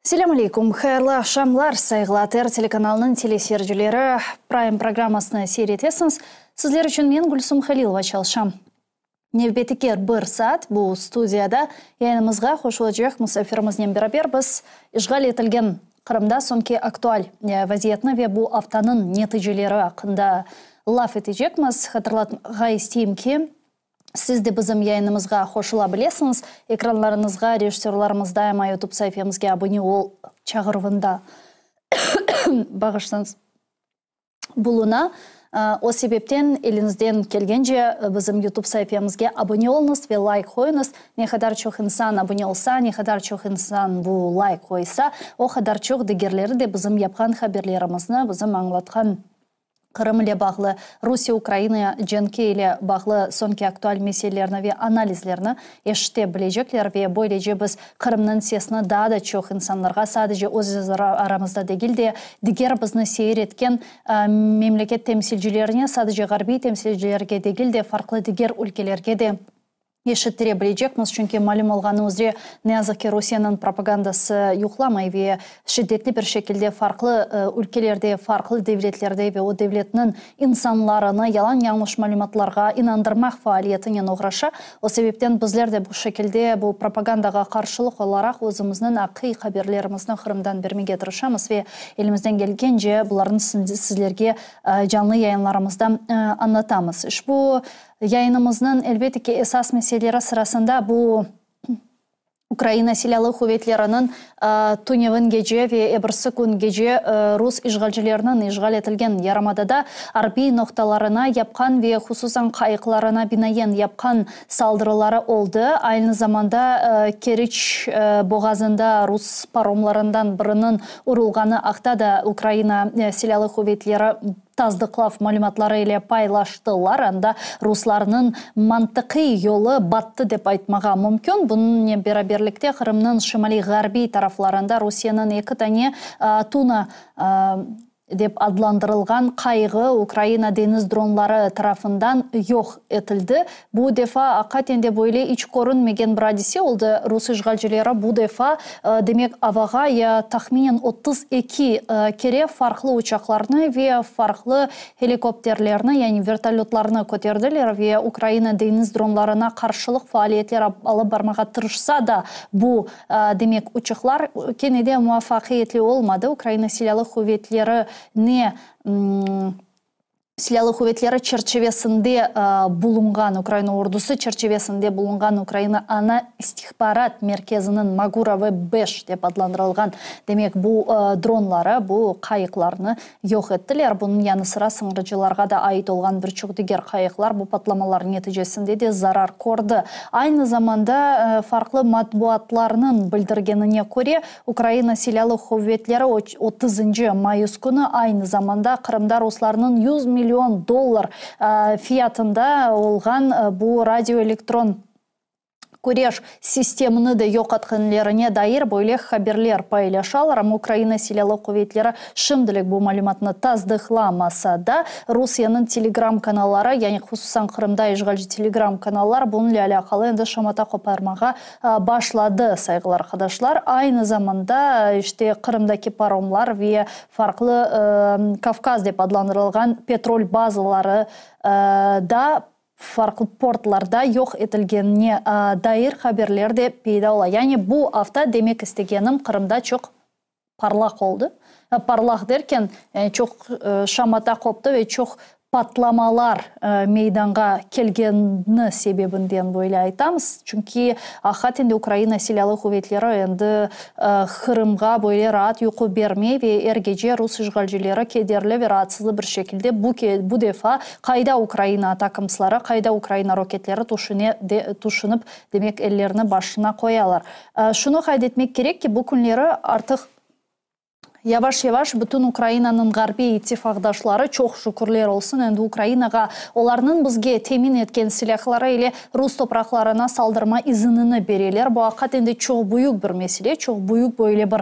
Selâm aleyküm, hayırlı aqşamlar, sayğılı ATR telekanalınıñ teleseyircileri, Prime programmasını seyir etesiñiz. Sizler içün men, Gülsum Halilova, çalışam. Nevbetiki bir saat bu studiyada yayınımızğa qoşulacaq musafirimiznen beraber biz işğal etilgen Qırımda soñki aktual vaziyetni ve bu aftanıñ neticeleri aqqında laf etecekmiz. Hatırlatmağa isteyim ki, siz de bizim yayınımızğa qoşula bilesiñiz. Ekranlarıñızğa rejissörlarımız daima YouTube saifemizge abune ol çağıruvında bağışlañız. Buluna. O sebepten eliñizden kelgence bizim YouTube saifemizge abone oluñız ve layk qoyuñız. Ne qadar çoq insan abone olsa, ne qadar çoq insan bu layk qoysa, o qadar çoq digerleri de bizim yapqan haberlerimizni, bizim añlatqan Qırım ile bağlı, Rusiye-Ukraina cenki ile bağlı soñki aktual meselelerni ve analizlerni eşite bilecekler ve böylece biz Qırımnıñ sesini daa da çoq insanlarğa, sadece öz aramızda degil de, diger bizni seyir etken memleket temsilcilerine, sadece ğarbiy temsilcilerge degil de, farqlı diger ülkelerge de eşittire bilecekmiz. Çünki malüm olğanı üzre, ne yazıq ki, Rusiyeniñ propagandası yuqlamay ve şiddetli bir şekilde farqlı ülkelerde, farqlı devletlerde ve o devletniñ insanlarını yalan-yañlış malümatlarğa inandırmaq faaliyetinen oğraşa. O sebepten bizler de bu şekilde bu propagandağa qarşılıq olaraq özümizniñ aqiy haberlerimizni Qırımdan bermege tırışamız ve elimizden kelgence bularnı sizlerge canlı yayınlarımızda añlatamız. İşbu yayınımıznıñ, elbette ki, esas meseleleri sırasında bu Ukraina Silâlı quvetleriniñ tünevin gece ve ebirsi kün gece rus işğalcileriniñ işğal etilgen yarımadada arbiy noqtalarına yapqan ve hususan qayıqlarına binaen yapqan saldırıları oldı. Aynı zamanda Keriç boğazında rus paromlarından biriniñ urulğanı aqta da Ukraina Silâlı quvetleri tasdıqlav malümatları ile paylaştılar. Anda ruslarnıñ mantıqiy yolu battı dep aytmağa mümkün. Bunıñnen beraberlikte Qırımnıñ şimaliy-ğarbiy taraflarında Rusiyeniñ eki tane Tuna dep adlandırılğan qayığı Ukraina deñiz dronları tarafından yoq etildi. Bu defa aqaten de böyle iç körünmegen bir adise oldı. Rus işğalcileri bu defa, demek, avağa ya tahminen 32 kere farqlı uçaqlarnı ve farqlı helikopterlerni, yani vertolötlarnı köterdiler ve Ukraina deñiz dronlarına qarşılıq faaliyetler alıp barmağa tırışsa da, bu, demek, uçuqlar kene de muvafaqiyetli olmadı. Ukraina Silâlı quvetleri ne Silâlı quvetleri çerçivesinde bulunğan Ukraina ordusı çerçivesinde bulunğan Ukraina ana istihbarat merkeziniñ Magura V beş dep adlandırılğan, demek, bu dronları, bu qayıqlarnı yoq ettiler. Bunıñ yanı sıra sıñırcılarğa da ait olğan bir çoq diger qayıqlar bu patlamalar neticesinde de zarar kördi. Aynı zamanda farqlı matbuatlarnıñ bildirgenine köre, Ukraina Silâlı quvetleri otuzıncı mayıs künü aynı zamanda Qırımda ruslarnıñ yüz million dollar fiyatında olğan bu radioelektron küreş sistemini de yoq etkenlerine dair böyle haberler paylaşalar. Amma Ukraina Silâlı quvetleri şimdilik bu malümatnı tasdıqlamasa da, Rusiyeniñ Telegram kanalları, yani hususan Qırımda işğalci Telegram kanallar bunıñle alâqalı endi şamata qoparmağa Başladı, sayğılı arqadaşlar. Aynı zamanda, işte, Qırımdaki paromlar ve farqlı Kavkaz dep adlandırılğan petrol bazaları da farqlı portlarda yoq etilgenine dair haberler de peyda ola. Yani bu afta, demek istegenim, Qırımda çoq parlaq oldı. Parlaq derken, çoq şamata qoptı ve çoq patlamalar meydanğa kelgeni sebebinden böyle aytamız. Çünki aqiqaten de Ukraina Silâlı quvetleri endi Qırımğa böyle raat yuqu bermey ve er gece rus işğalcileri kederli ve raatsızlı bir şekilde bu bu defa qayda Ukraina taqımsları, qayda Ukraina roketleri tüşüne, tüşünip, demek, ellerini başına qoyalar. Şunı qayd etmek kerek ki, bu künleri artıq. Yavaş-yavaş bütün Ukrainanıñ ğarbiy ittifaqdaşları, çoq şükürler olsun, endi Ukrainağa olarnıñ bizge temin etken silâhları ile rus topraqlarına saldırma izinini bereler. Bu aqiqaten de çoq büyük bir mesele, çoq büyük böyle bir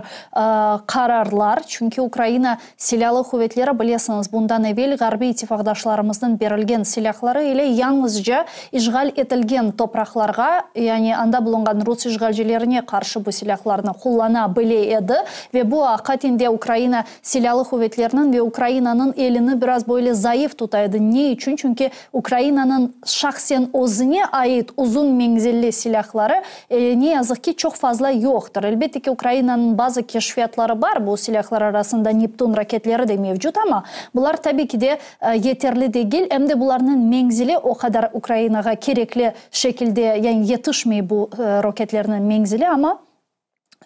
qararlar, çünki Ukraina Silâlı quvetleri, bilesiñiz, bundan evel ğarbiy ittifaqdaşlarımıznıñ berilgen silâhları ile yañlızca işğal etilgen topraqlarğa, yani anda bulunğan rus işğalcilerine qarşı bu silâhlarnı qullana bile edi ve bu aqiqaten de Ukraina Silâlı quvetleriniñ ve Ukrainanıñ elini biraz böyle zayıf tuta edi. Ne içün? Çünki Ukrainanıñ şahsen özüne ait uzun menzilli silâhları, ne yazıq ki, çoq fazla yoqtır. Elbette ki, Ukrainanıñ bazı keşfiyatları bar, bu silâhlar arasında Neptun raketleri de mevcut, amma bular, tabiy ki de, yeterli degil, em de bularnıñ menzili o qadar Ukrainağa kerekli şekilde, yani yetişmey bu roketlerniñ menzili, amma,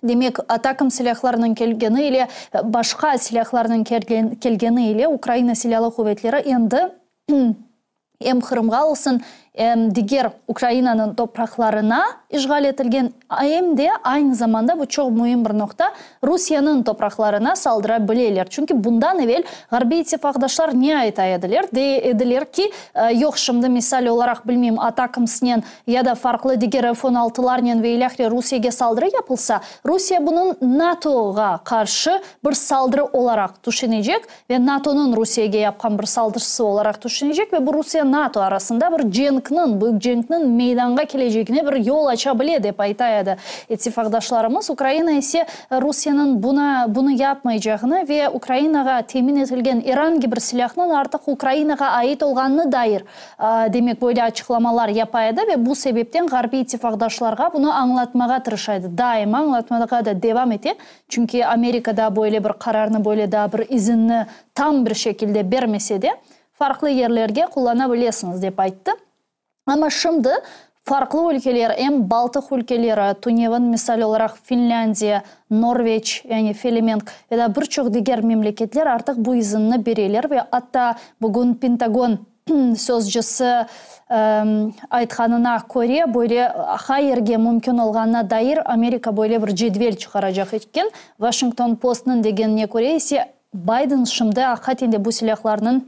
demek, ATACMS silâhlarınıñ kelgeni ile, başqa silâhlarnıñ kelgeni ile Ukraina Silâlı quvetleri endi em Qırımğa olsun, em diger Ukrainanıñ topraqlarına işğal etilgen, em de aynı zamanda, bu çoq müim bir noqta, Rusiyeniñ topraqlarına saldıra bileler. Çünki bundan evel Ğarbiy ittifaqdaşlar ne ayta ediler? Dey ediler ki, yoq, şimdi misal olaraq, bilmeyim, ATACMSnen ya da farqlı diger F on altılarnen ve ilâhre Rusiyege saldırı yapılsa, Rusiye bunıñ NATOğa qarşı bir saldırı olaraq tüşünecek ve NATOnıñ Rusiyege yapqan bir saldırısı olaraq tüşünecek ve bu Rusiye-NATO arasında bir cenkniñ, büyük cenkniñ meydanğa kelecegine bir yol aça bile, dep ayta edi ittifaqdaşlarımız. Ukraina ise Rusiyeniñ buna bunı yapmaycağını ve Ukrainağa temin etilgen er angi bir silâhnıñ artıq Ukrainağa ait olğanını dair Demek, böyle açıqlamalar yapa edi ve bu sebepten ğarbiy ittifaqdaşlarğa bunı añlatmağa tırışa edi. Daima añlatmağa da devam ete, çünki Amerika da böyle bir qararnı, böyle daa bir izinni tam bir şekilde bermese de, farqlı yerlerge qullana bilesiñiz, dep ayttı. Amma şimdi farqlı ülkeler, em Baltıq ülkeleri, tünevin, misal olaraq, Finlândiya, Norveç, yani Felemenk ve daa bir çoq diger memleketler artıq bu izinni bereler ve atta bugün Pentagon sözcüsi aytqanına köre, böyle qayerge mümkün olğanına dair Amerika böyle bir cedvel çıqaracaq eken. Washington Postnıñ degenine köre ise, Biden şimdi aqiqaten de bu silâhlarnıñ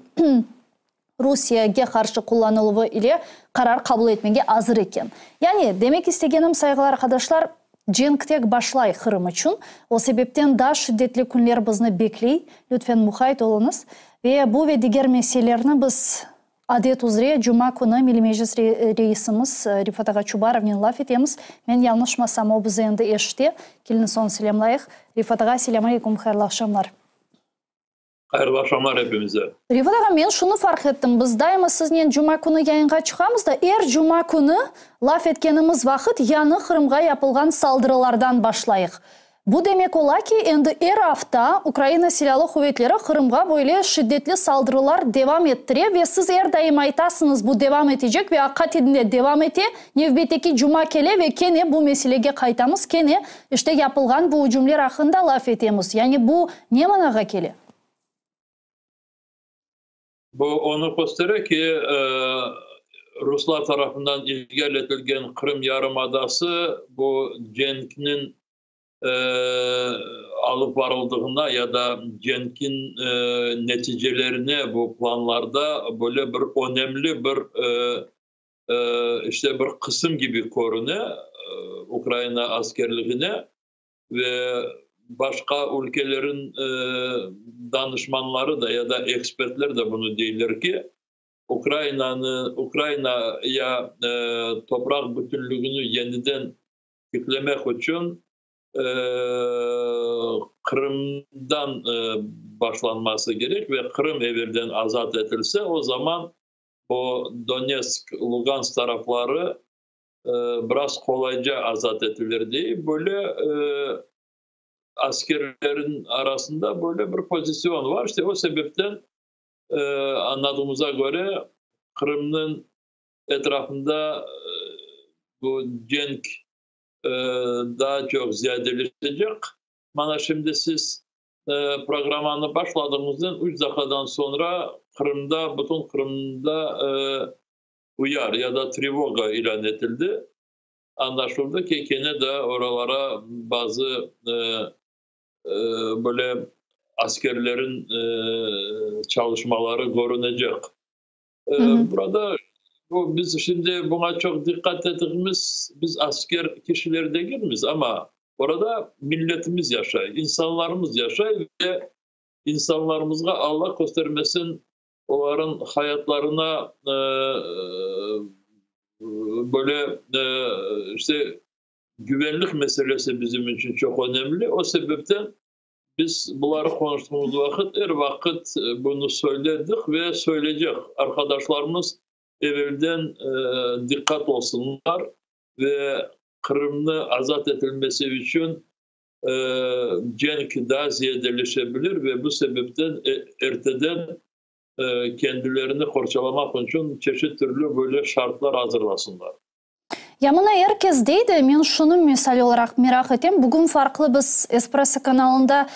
Rusiyege qarşı qullanıluvı ile qarar qabul etmege azır eken. Yani, demek istegenim, sayğılı arqadaşlar, cenk tek başlay Qırım içün, o sebepten daa şiddetli künler bizni bekley, lütfen muqayt oluñız. Ve bu ve diger meselelerni biz adet üzre cuma künü Milliy Meclis reisimiz Refat ağa Çubarovnen laf etemiz. Men yañlışmasam, o bizi endi eşite. Keliñiz onı selâmlayıq. Refat ağa, selâm aleyküm, hayırlı aqşamlar. Hayırlı aqşamlar epimize. Refat ağa, men şunı farq ettim, biz daima siznen cuma künü yayınğa çıqamız da, er cuma künü laf etkenimiz vaqıt yañı Qırımğa yapılğan saldırılardan başlayıq. Bu demek ola ki, endi er afta Ukraina Silâlı Quvetleri Qırımğa böyle şiddetli saldırılar devam ettire ve siz er daim aytasıñız, bu devam etecek ve aqiqaten de devam ete, nevbetteki cuma kele ve kene bu meselege qaytamız, kene işte yapılğan bu ücümler aqqında laf etemiz. Yani bu ne manağa kele? Bu onı köstere ki, ruslar tarafından işğal etilgen Qırım yarımadası bu cenkniñ alıp barıldığına ya da cenkiñ neticelerine bu planlarda böyle bir önemli bir işte bir qısım kibi körüne Ukraina askerligine ve başqa ülkelerin danışmanları da ya da ekspertler de bunı deyler ki, Ukrainanı, Ukrainaya topraq bütünlügini yeniden tiklemek içün Qırımdan başlanması kerek ve Qırım evelden azat etilse, o zaman o Donetsk, Lugansk tarafları biraz qolayca azat etilir dey. Böyle askerlerin arasında böyle bir pozisyon var. İşte o sebepten añladığımıza köre Qırımnıñ etrafında bu cenk daa çoq ziyadeleşecek. Mana şimdi siz programmanı başladığıñızdan üç daqqadan soñra Qırımda, bütün Qırımda uyar ya da trevoga ilân etildi. Añlaşıldı ki, kene de oralara bazı böyle. askerlerin çalışmaları körünecek. Burada bu biz şimdi buña çoq diqqat ettiğimiz, biz asker kişiler degilmiz, amma orada milletimiz yaşay, insanlarımız yaşay ve insanlarımızğa Alla köstermesin, olarıñ hayatlarına böyle işte güvenlik meselesi bizim içün çoq önemli. O sebepten biz buları qonuştığımız vaqıt er vaqıt bunı söyledik ve söyleycek. Arqadaşlarımız evelden diqqat olsunlar ve Qırımnı azat etilmesi içün cenk daa ziyadeleşebilir ve bu sebepten erteden kendilerini qorçalamaq içün çeşit türlü böyle şartlar azırlasınlar. Ya mına er kes dey de, men şunı misal olaraq meraq etem, bugün farqlı biz Espresso kanalında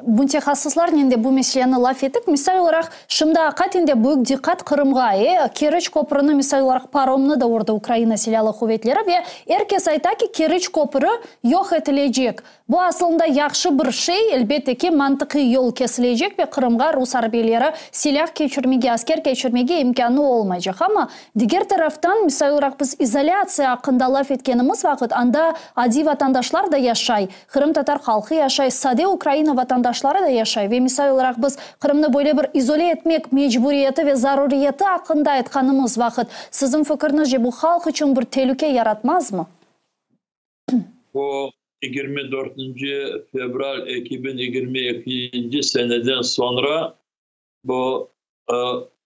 mütehassıslarnen de bu meseleni laf ettik. Misal olaraq, şimdi aqaten de büyük diqqat Qırımğa, Keriç köprüni, misal olaraq, paromnı da urdı Ukraina Silâlı Quvetleri ve er kes ayta ki, Keriç köprü yoq etilecek. Bu asılında yahşı bir şey, elbette ki, mantıqiy yol kesilecek ve Qırımğa rus arbiyleri silâh keçirmege, asker keçirmege imkânı olmaycaq. Amma, diger taraftan, misal olaraq, biz izolâtsiya aqqında laf etkenimiz vaqıt, anda adiy vatandaşlar da yaşay, qırımtatar halqı yaşay, sade Ukraina vatandaşları da yaşay ve, misal olaraq, biz Qırımnı böyle bir izole etmek mecburiyeti ve zaruriyeti aqqında aytqanımız vaqıt, siziñ fikirñizce, bu halq içün bir telüke yaratmazmı? O, 24-nci fevral 2022-nci seneden soñra bu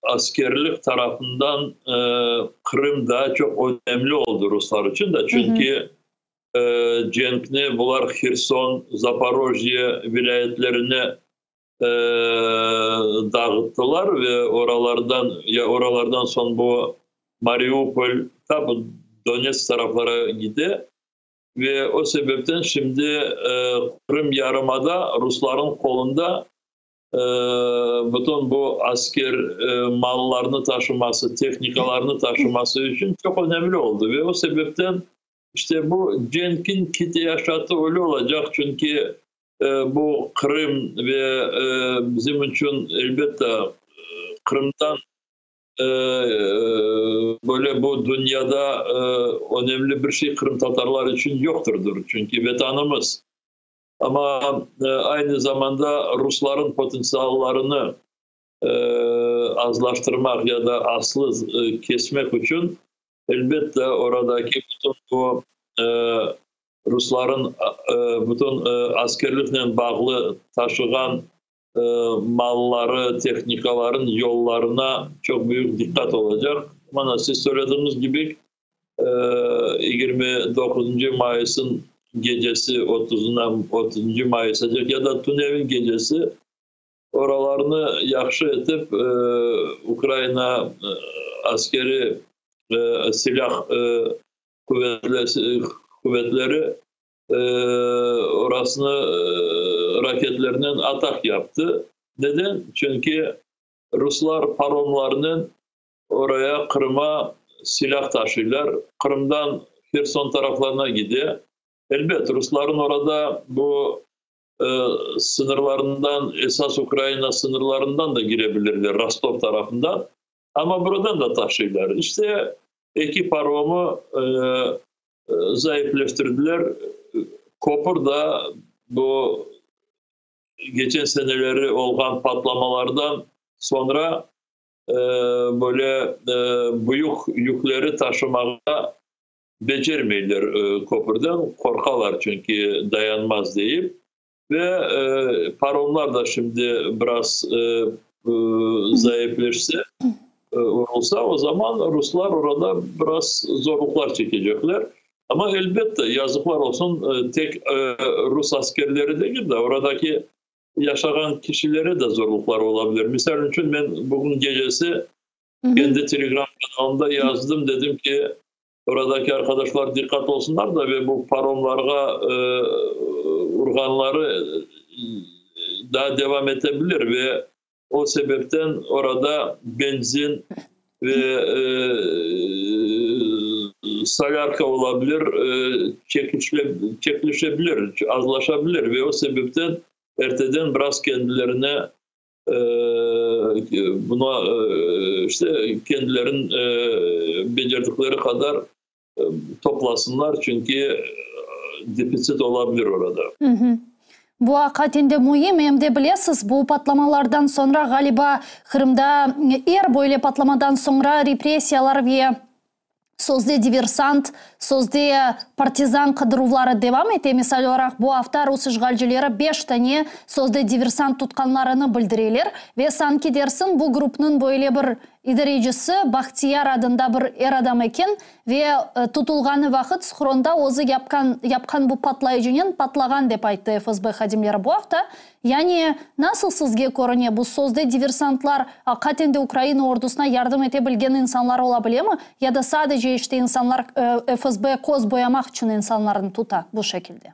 askerlik tarafından Qırım daa çoq önemli oldı ruslar içün de, çünki cenkni bular Herson, Zaporojye vilâyetlerine dağıttılar ve oralardan, ya oralardan soñ bu Mariupol, ta bu Donetsk taraflara gide ve o sebepten şimdi Qırım yarımada rusların qolunda bütün bu asker mallarnı taşıması, tehnikalarnı taşıması içün çoq önemli oldı ve o sebepten işte bu cenkin ketişatı öyle olacaq, çünki bu Qırım ve bizim içün elbette Qırımdan böyle bu dünyada önemli bir şey qırımtatarlar içün yoqtırdır, çünki Vetanımız. Amma aynı zamanda rusların potentsiallarını azlaştırmaq ya da aslı kesmek içün elbette oradaki bütün bu rusların bütün askerliknen bağlı taşığan malları, tehnikaların yollarına çoq büyük diqqat olacaq. Mana siz söylediğiniz gibi 29 Mayıs'ın gecesi 30'una 30 Mayıs ya da tünevin gecesi oralarını yahşı etip Ukraina askeri silah quvetleri orasını raketlernen atak yaptı. Neden? Çünki ruslar paromlarnen oraya Qırım'a silah taşıylar. Qırımdan Herson taraflarına gide. Elbet, rusların orada bu sınırlarından, esas Ukraina sınırlarından da girebilirler, Rostov tarafından. Ama buradan da taşıylar. İşte eki paromu zayıfleştirdiler. Köpür da bu geçen seneleri olğan patlamalardan sonra böyle büyük yükleri taşımağa becermeyler köpürden. Qorqalar çünki dayanmaz deyip. Ve paromlar da şimdi biraz zayıfleşse, olsa, o zaman ruslar orada biraz zorluklar çekecekler. Ama elbette yazıklar olsun tek Rus askerleri değil de oradaki yaşağan kişilere de zorluklar olabilir. Misal için ben bugün gecesi kendi Telegram kanalımda yazdım, dedim ki oradaki arkadaşlar dikkat olsunlar da ve bu paromlara urganları daha devam edebilir ve o sebepten orada benzin ve salyarka olabilir, çekilişebilir, azlaşabilir ve o sebepten Erteden biraz kendilerine buna işte kendilerin becerdikleri qadar toplasınlar, çünki defitsit olabilir orada. Bu aqiqaten de müim, em de bilesiz, bu patlamalardan soñra, ğaliba, Qırımda er böyle patlamadan soñra repressiyalar ve sözde diversant, sözde partizan qıdıruvları devam ete. Misal olaraq, bu afta rus işğalcileri beş tane sözde diversant tutqanlarını bildireler ve sanki dersin bu grupnıñ böyle bir İdarecisi Bahtiyar adında bir er adam eken ve tutulğanı vaqıt schronda özü yapqan yapqan bu patlayıcınen patlağan, dep ayttı FSB hadimleri bu afta. Yani, nasıl sizge körüne, bu sözde diversantlar aqiqaten de Ukraina ordusına yardım ete bilgen insanlar ola bilemi, ya da sadece işte insanlar FSB köz boyamaq içün insanlarnı tuta bu şekilde?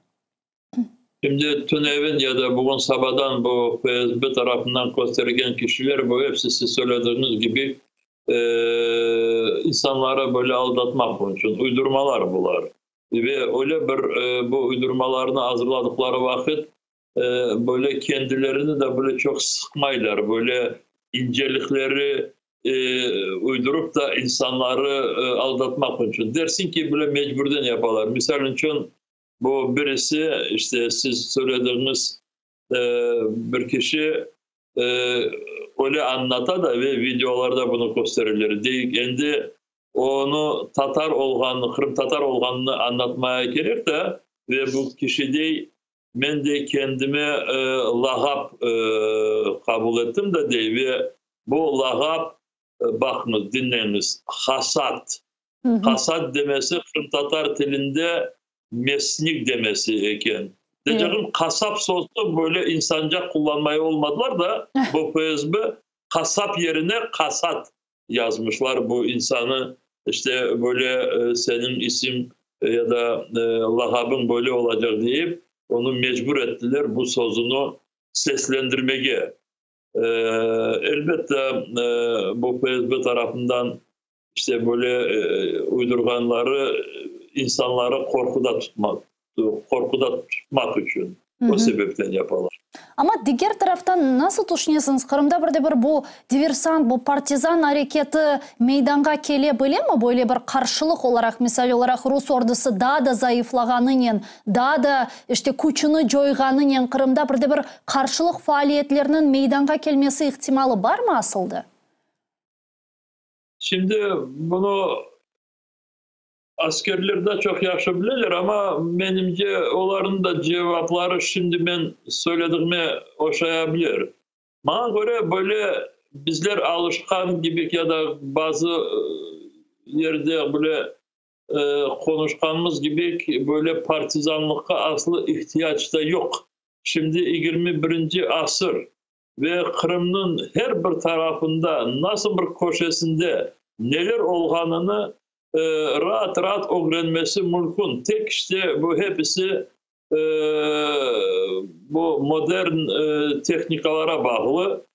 Şimdi tünevin ya da bugün sabadan bu FSB tarafından köstergen kişiler, bu episi siz söylediğiniz kibi insanları böyle aldatmaq içün uydurmalar bular. Ve öyle bir bu uydurmalarnı azırladıqları vaqıt böyle kendilerini de böyle çoq sıqmaylar, böyle incelikleri uydurıp da insanları aldatmaq içün. Dersiñ ki, böyle mecburden yapalar. Misal içün, Bu birisi, işte, siz söylediğiniz bir kişi öyle añlata da ve videolarda bunı köstereler. Dey, endi onı tatar olğanını, qırımtatar olğanını añlatmaya kerek da, ve bu kişi dey, men dey kendime lağap qabul ettim da dey, ve bu lağap, baqıñız, diñleñiz, hasat. Hasat demesi qırımtatar tilinde mesnik demesi eken. Deycegim, qasap sözüni böyle insanca qullanmay olmadılar da, bu FSB qasap yerine kasat yazmışlar bu insanı, işte böyle seniñ isim ya da lağabıñ böyle olacaq deyip, onı mecbur ettiler bu sözüni seslendirmege. Elbette, bu FSB tarafından İşte böyle uydurğanları insanları qorquda tutmaq, qorquda tutmaq içün o sebepten yapalar. Amma diger taraftan nasıl tüşünesiñiz, Qırımda bir de bir bu diversant, bu partizan areketi meydanğa kele bilemi, böyle bir qarşılıq olaraq, misal olaraq, rus ordusı daa da zayıflağanınen, daa da, işte, küçüni coyğanınen Qırımda bir de bir qarşılıq faaliyetleriniñ meydanğa kelmesi ihtimalı barmı asılda? Şimdi bunı askerler de çoq yahşı bileler, amma menimce olarnıñ da cevapları şimdi men söyledigime oşaya bilir. Maña köre, böyle bizler alışqan kibi ya da bazı yerde böyle qonuşqanımız kibi böyle partizanlıqqa aslı ihtiyac da yoq. Şimdi 21-nci asır. Ve Qırımnıñ her bir tarafında, nasıl bir köşesinde neler olğanını raat-raat ögrenmesi mümkün. Tek işte bu hepisi bu modern tehnikalara bağlı.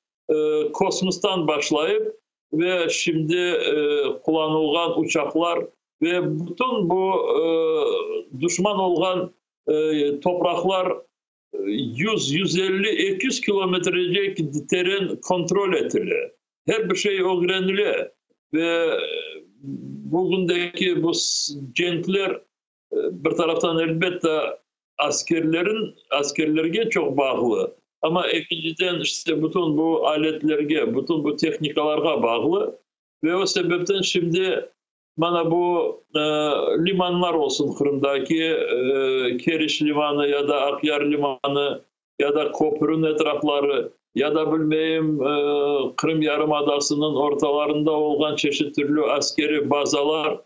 Kosmostan başlayıp ve şimdi qullanılğan uçaqlar ve bütün bu duşman olğan topraqlar 100, 150, 200 kilometrecek teren kontrol etile. Her bir şey ögrenile. Ve bugündeki bu cenkler bir taraftan elbette askerlerin, askerlerge çoq bağlı, amma ekinciden işte bütün bu aletlerge, bütün bu tehnikalarğa bağlı. Ve o sebepten şimdi Mana bu limanlar olsun Qırımdaki, Keriç limanı ya da Aqyar limanı, ya da köpürniñ etrafları, ya da bilmeyim Qırım yarımadasınıñ ortalarında olğan çeşit türlü askeriy bazalar,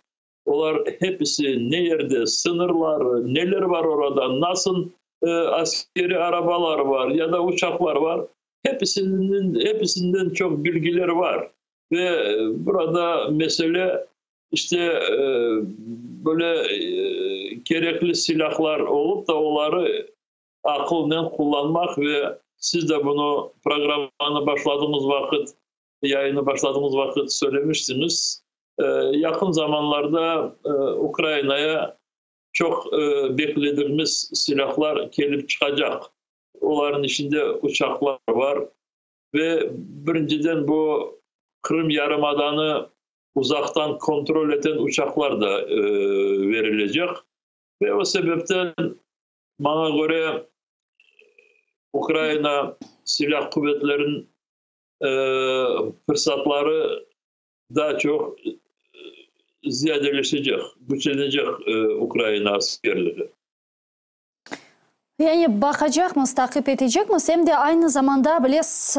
olar hepisi ne yerde, sıñırları, neler var orada, nasıl askeriy arabalar var ya da uçaqlar var, hepisiniñ, hepisinden çoq bilgiler var. Ve burada mesele, işte, böyle kerekli silâhlar olıp da, oları aqılnen qullanmaq ve siz de bunı programmanı başladığımız vaqıt, yayını başladığımız vaqıt söylemiştiniz, yaqın zamanlarda Ukrainaya çoq beklediğimiz silâhlar kelip çıqacaq. Olarnıñ içinde uçaqlar bar. Ve birinciden bu Qırım yarımadanı uzaqtan kontrol eten uçaqlar da verilecek. Ve o sebepten, maña köre, Ukraina Silâ quvetleriniñ fırsatları daa çoq ziyadeleşecek, küçlenecek Ukraina askerligi. Yani baqacaqmız, taqip etecekmiz. Em de aynı zamanda, bilesiz,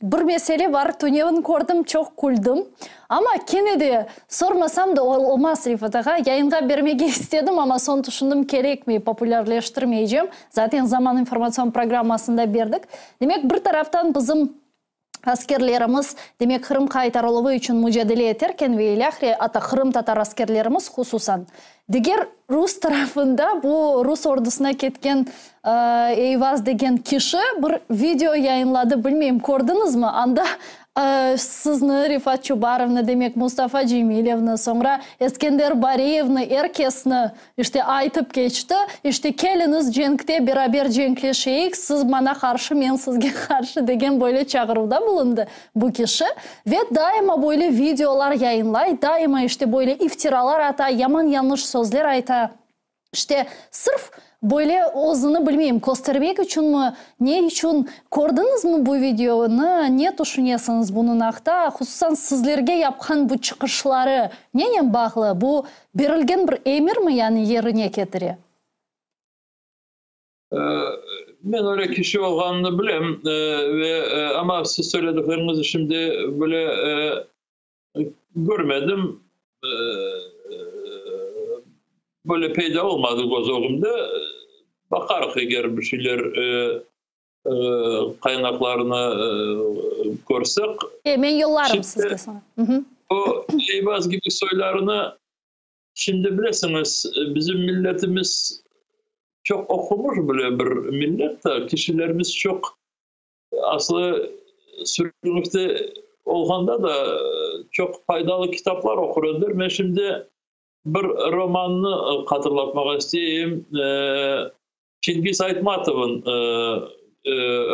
bir mesele bar, tünevin kördim, çoq küldim. Amma kene de sormasam da olmaz, Refat ağa. Yayınğa bermege istedim, amma soñ tüşündim, kerekmey, populârleştirmeycem. Zaten Zaman informatsion programmasında berdik. Demek, bir taraftan bizim askerlerimiz, demek, Qırım qaytarıluvı içün mücadele eterken ve ilâhre, atta qırımtatar askerlerimiz hususan, diger rus tarafında bu rus ordusına ketken Eyvaz degen kişi bir video yayınladı, bilmeyim, kördiñizmi, anda sizni, Refat Çubarovnı, demek, Mustafa Cemilevni, soñra Eskender Bariyevni, er kesni İşte, aytıp keçti, işte, keliñiz cenkte beraber cenkleşeyik, siz maña qarşı, men sizge qarşı degen böyle çağıruvda bulundı bu kişi. Ve daima böyle videolar yayınlay, daima, işte, böyle iftiralar ata, yaman-yañlış sözler ayta. İşte, sırf böyle özüni, bilmeyim, köstermek içünmi, ne içün, kördiñizmi bu videonı, ne tüşünesiñiz bunıñ aqta, hususan sizlerge yapqan bu çıqışları nenen bağlı, bu Berilgen bir emirmi yani yerine ketire? Men öyle kişi olğanını bilem, ve amma siz söyledikleriñizni şimdi bile körmedim, böyle peyda olmadı köz ögümde. Baqarıq, eger bir şeyler qaynaqlarını körsek. Men yollarım sizge soñra. O Eyvaz kibi soylarını, şimdi bilesiñiz, bizim milletimiz çoq oqumış bile bir millet de, kişilerimiz çoq, aslı sürgünlikte olğanda da çoq faydalı kitaplar oqur ediler. Men şimdi bir romannı hatırlatmağa isteyim. Çingiz Aytmatovnıñ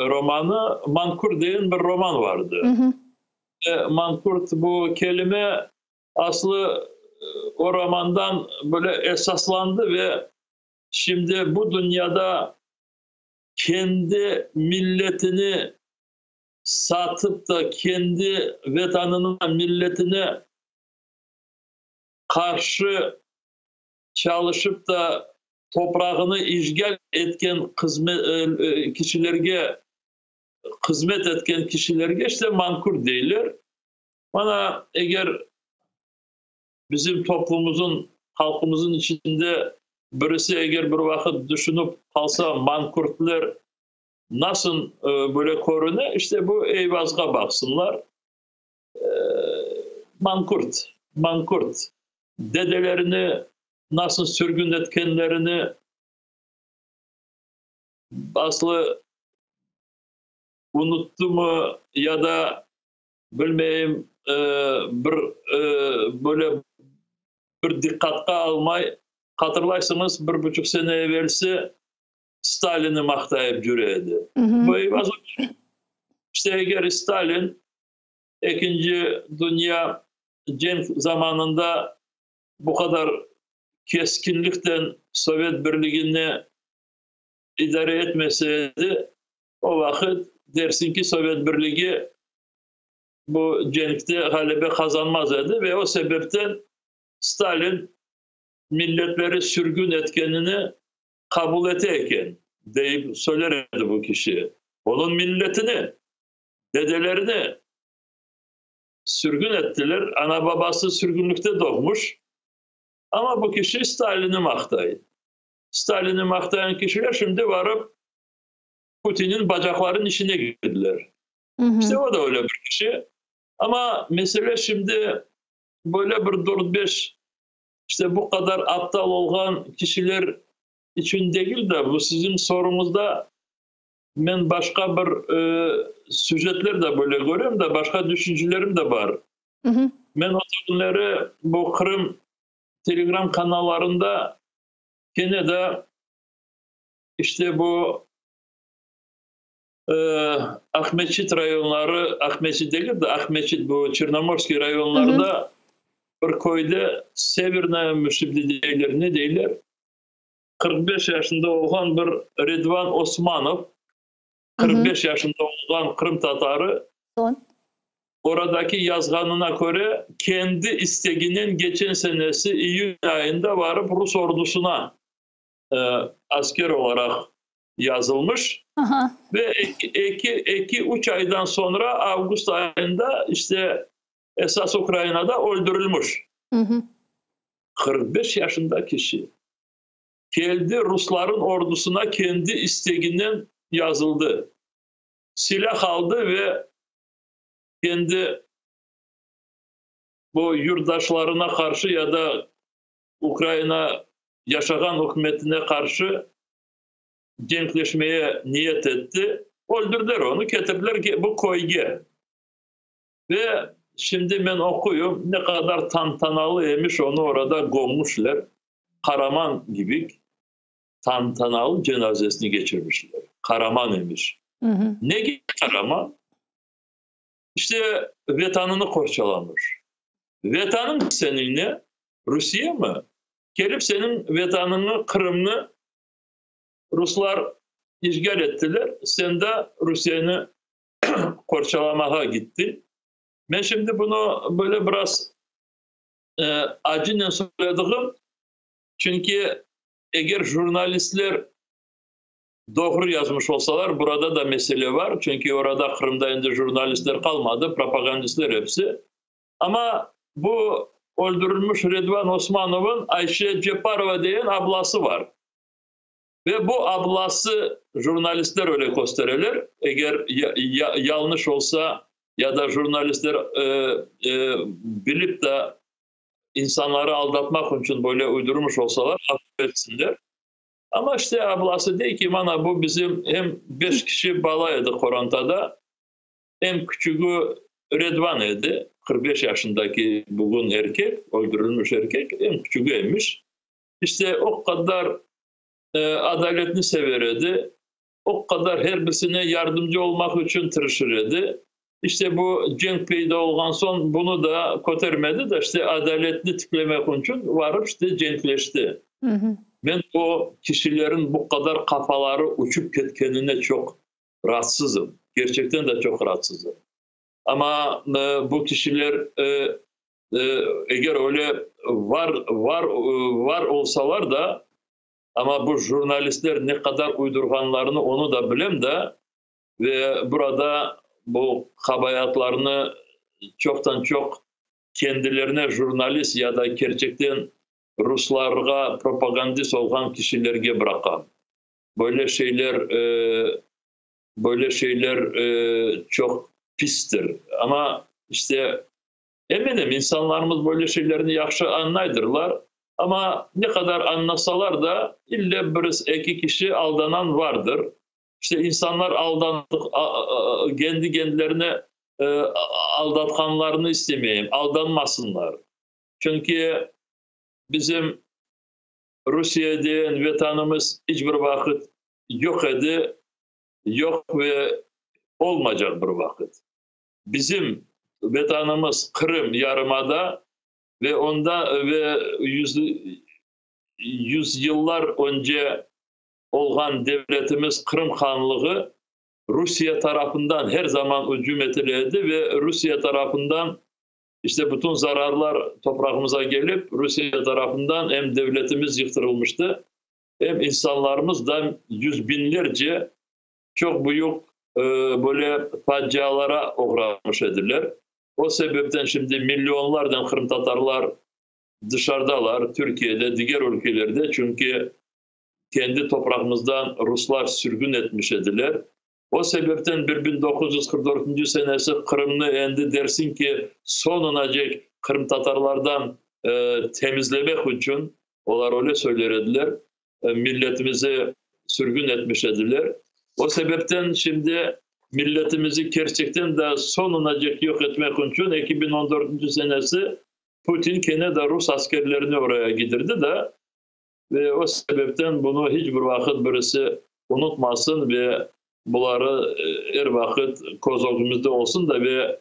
romanı Mankurt degen bir roman vardı. Mankurt bu kelime aslı o romandan böyle esaslandı ve şimdi bu dünyada kendi milletini satıp da kendi vetanına, milletine qarşı çalışıp da toprağını işğal etken kişilerge hızmet etken kişilerge işte mankurt deyler. Mana eger bizim toplumumızın, halqımızın içinde birisi eger bir vaqıt düşünip qalsa mankurtler nasıl böyle körüne, işte bu Eyvazğa baqsınlar. Mankurt, mankurt. Dedelerini nasıl sürgün etkenlerini aslı unuttımı ya da bilmeyim bir böyle bir diqqatqa almay, hatırlaysıñız, bir buçuq sene evelsi Stalinni maqtayıp yüre edi. Bu işte eger Stalin Ekinci dünya cenk zamanında bu qadar keskinlikten Sovet Birligini idare etmese edi, o vaqıt dersiñ ki, Sovet Birligi bu cenkte ğalebe qazanmaz edi ve o sebepten Stalin milletleri sürgün etkenini qabul ete eken, deyip söyler edi bu kişi. Onıñ milletini, dedelerini sürgün ettiler, ana-babası sürgünlikte doğmuş, amma bu kişi Stalinni maqtay. Stalinni maqtağan kişiler şimdi varıp Putinniñ bacaqlarınıñ içine girdiler. İşte o da öyle bir kişi. Amma mesele şimdi böyle bir dört-beş, işte bu qadar aptal olğan kişiler içün degil de, bu siziñ soruñızda Men başqa bir süjetler de böyle körem de, başqa düşüncelerim de bar. Men o künleri bu Qırım telegram kanallarında kene de işte bu. Aqmeçit rayonları, Aqmeçit degil de, Aqmeçit bu Çernomorskiy rayonlarda bir köyde, Severnaya mı şimdi deyler, ne deyler, 45 yaşında olğan bir Redvan Osmanov, 45 yaşında olğan Qırım tatarı, oradaki yazğanına köre, kendi isteginen geçen senesi iyün ayında varıp Rus ordusına asker olaraq yazılmış. Ve 2-3 aydan soñra, avgust ayında, işte esas Ukrainada öldürilmiş. 45 yaşında kişi. Keldi rusların ordusına, kendi isteginen yazıldı. Silah aldı ve kendi bu yurtdaşlarına qarşı ya da Ukraina yaşağan ükümetine qarşı cenkleşmeye niyet etti. Öldürdiler onı, ketirdiler bu köyge. Ve şimdi men oquyım, ne qadar tantanalı emiş onı orada gömmüşler, qaraman kibi tantanalı cenazesini keçirmişler. Qaraman emiş. Nege qaraman? İşte vetanını qorçalamış. Vetanıñ seniñ ne? Rusiye mi? Kelip seniñ vetanıñnı, Qırımnı ruslar işğal ettiler, sen de Rusiyeni qorçalamağa gittiñ. Men şimdi bunı böyle biraz acınen söyledigim, çünki eger jurnalistler doğru yazmış olsalar, burada da mesele var, çünki orada Qırımda endi jurnalistler qalmadı, propagandistler episi. Amma bu öldürilmiş Redvan Osmanovıñ Ayşe Ceparova degen ablası var. Ve bu ablası, jurnalistler öyle köstereler, eger yañlış olsa ya da jurnalistler bilip de insanları aldatmaq içün böyle uydurmış olsalar, affetsinler. Amma işte ablası dey ki, mana bu bizim em 5 kişi bala edi qorantada, em küçügi Redvan edi, 45 yaşındaki bugün erkek, öldürilmiş erkek, em küçügi emiş. İşte o qadar adaletni sever edi, o qadar her birisine yardımcı olmaq içün tırışır edi. İşte bu cenk peyda olğan soñ bunı da kötermedi de, işte adaletni tiklemek içün varıp işte cenkleşti. Men o kişilerin bu qadar qafaları uçıp ketkenine çoq raatsızım. Kerçekten de çoq raatsızım. Amma bu kişiler eger öyle var olsalar da, amma bu jurnalistler ne qadar uydurğanlarını onı da bilem de, ve burada bu qabaatlarını çoqtan çoq kendilerine jurnalist ya da kerçekten ruslarğa propagandist olğan kişilerge bıraqam. Böyle şeyler çoq pistir. Amma işte eminim, insanlarımız böyle şeylerni yahşı añlaydırlar. Amma ne qadar añlasalar da, ille bir eki kişi aldanan vardır. İşte insanlar aldandıq, kendi kendilerine aldatqanlarını istemeyim, aldanmasınlar. Çünki bizim Rusiye degen vetanımız iç bir vaqıt yoq edi, yoq ve olmaycaq bir vaqıt. Bizim vetanımız Qırım yarımada ve onda ve yüz yıllar önce olğan devletimiz Qırım Hanlığı Rusiye tarafından her zaman ücüm etiledi ve Rusiye tarafından işte bütün zararlar toprağımıza gelip Rusiye tarafından hem devletimiz yıktırılmıştı, hem insanlarımız da yüz binlerce çok büyük böyle facialara uğramış ediler. O sebepten şimdi milyonlardan Qırım tatarlar dışarıdalar, Türkiye'de, diğer ülkelerde, çünki kendi toprağımızdan Ruslar sürgün etmiş ediler. O sebepten 1944 senesi Qırımnı endi dersin ki sonunacek Qırım tatarlardan temizlemek içün, olar öyle söyler ediler, milletimizi sürgün etmiş ediler. O sebepten şimdi milletimizi gerçekten de sonunacek yoq etmek içün 2014 senesi Putin kene de Rus askerlerini oraya gidirdi de ve o sebepten bunu hiç bir vaqıt birisi unutmasın ve. Buları er vaqıt köz ögümizde olsun da ve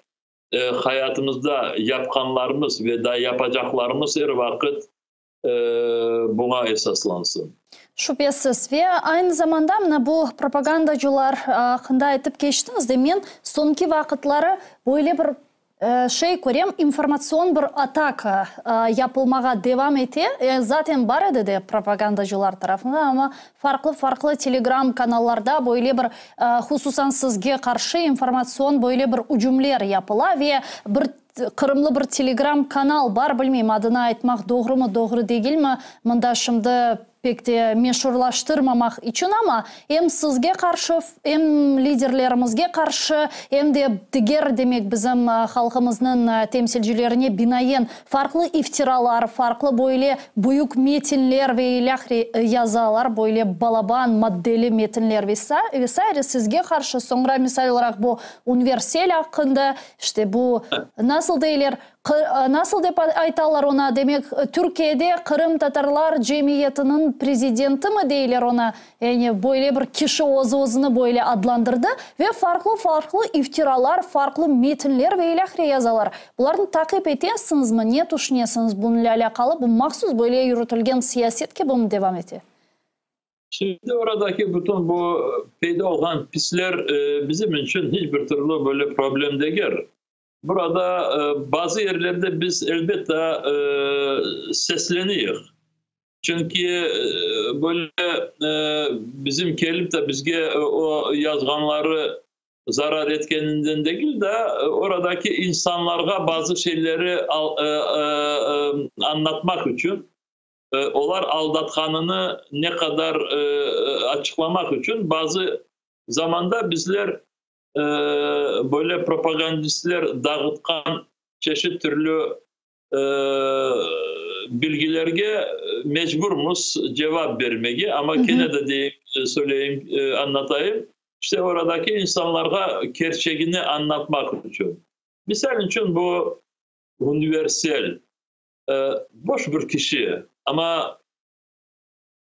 hayatımızda yapqanlarımız ve daa yapacaqlarımız er vaqıt buña esaslansın. Şübesiz. Ve aynı zamanda mına bu propagandacılar aqqında aytıp keçtiñiz de, men soñki vaqıtları böyle bir şey körem, informatsion bir ataka yapılmağa devam ete. Zaten bar edi de propagandacılar tarafından, amma farqlı-farqlı telegram kanallarda böyle bir, hususan sizge qarşı informatsion böyle bir ücümler yapıla ve bir Qırımlı bir telegram kanal bar, bilmeyim, adını aytmaq doğrumı, doğru degilmi, mında şimdi pek de meşurlaştırmamaq içün, amma em sizge qarşı, em liderlerimizge qarşı, em de diger, demek, bizim halqımıznıñ temsilcilerine binaen farqlı iftiralar, farqlı böyle büyük metinler ve ilâhre yazalar, böyle balaban maddeli metinler ve saire sizge qarşı, soñra, misal olaraq, bu Ünver Sel aqqında, İşte bu, nasıl deyler, nasıl dep aytalar ona, demek, Türkiyede qırımtatarlar cemiyetiniñ prezidentimi deyler ona, yani böyle bir kişi öz-özüni böyle adlandırdı ve farqlı-farqlı iftiralar, farqlı metinler ve ilâhre yazalar. Bularnı taqip etesiñizmi, ne tüşünesiñiz bunıñle alâqalı, bu mahsus böyle yürütilgen siyaset kibimi devam ete? Şimdi oradaki bütün bu peyda olğan pisler bizim içün hiç bir türlü böyle problem degil. Burada bazı yerlerde biz elbette sesleniyik. Çünki böyle bizim kelip de bizge o yazğanları zarar etkeninden degil de, oradaki insanlarğa bazı şeyleri añlatmaq içün olar aldatqanını ne qadar açıqlamaq içün bazı zamanda bizler böyle propagandistler dağıtqan çeşit türlü bilgilerge mecburmız cevap bermege, amma kene de deyim, söyleyim, añlatayım, işte oradaki insanlarğa kerçegini añlatmaq içün. Misal içün, bu universal boş bir kişi, amma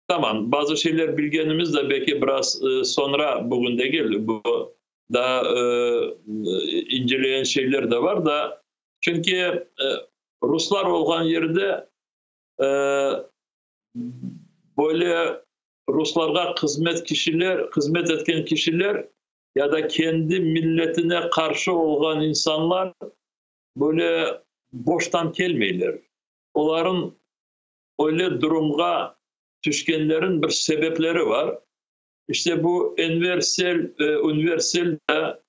tamam, bazı şeyler bilgenimiz de belki biraz soñra, bugün degil, bu daa inceleyen şeyler de var da, çünki ruslar olğan yerde böyle ruslarğa hızmet kişiler, hızmet etken kişiler ya da kendi milletine qarşı olğan insanlar Böyle boştan kelmeyler. Olarıñ öyle durumğa tüşkenlerin bir sebepleri bar. İşte bu Enver Sel, Ünver Sel de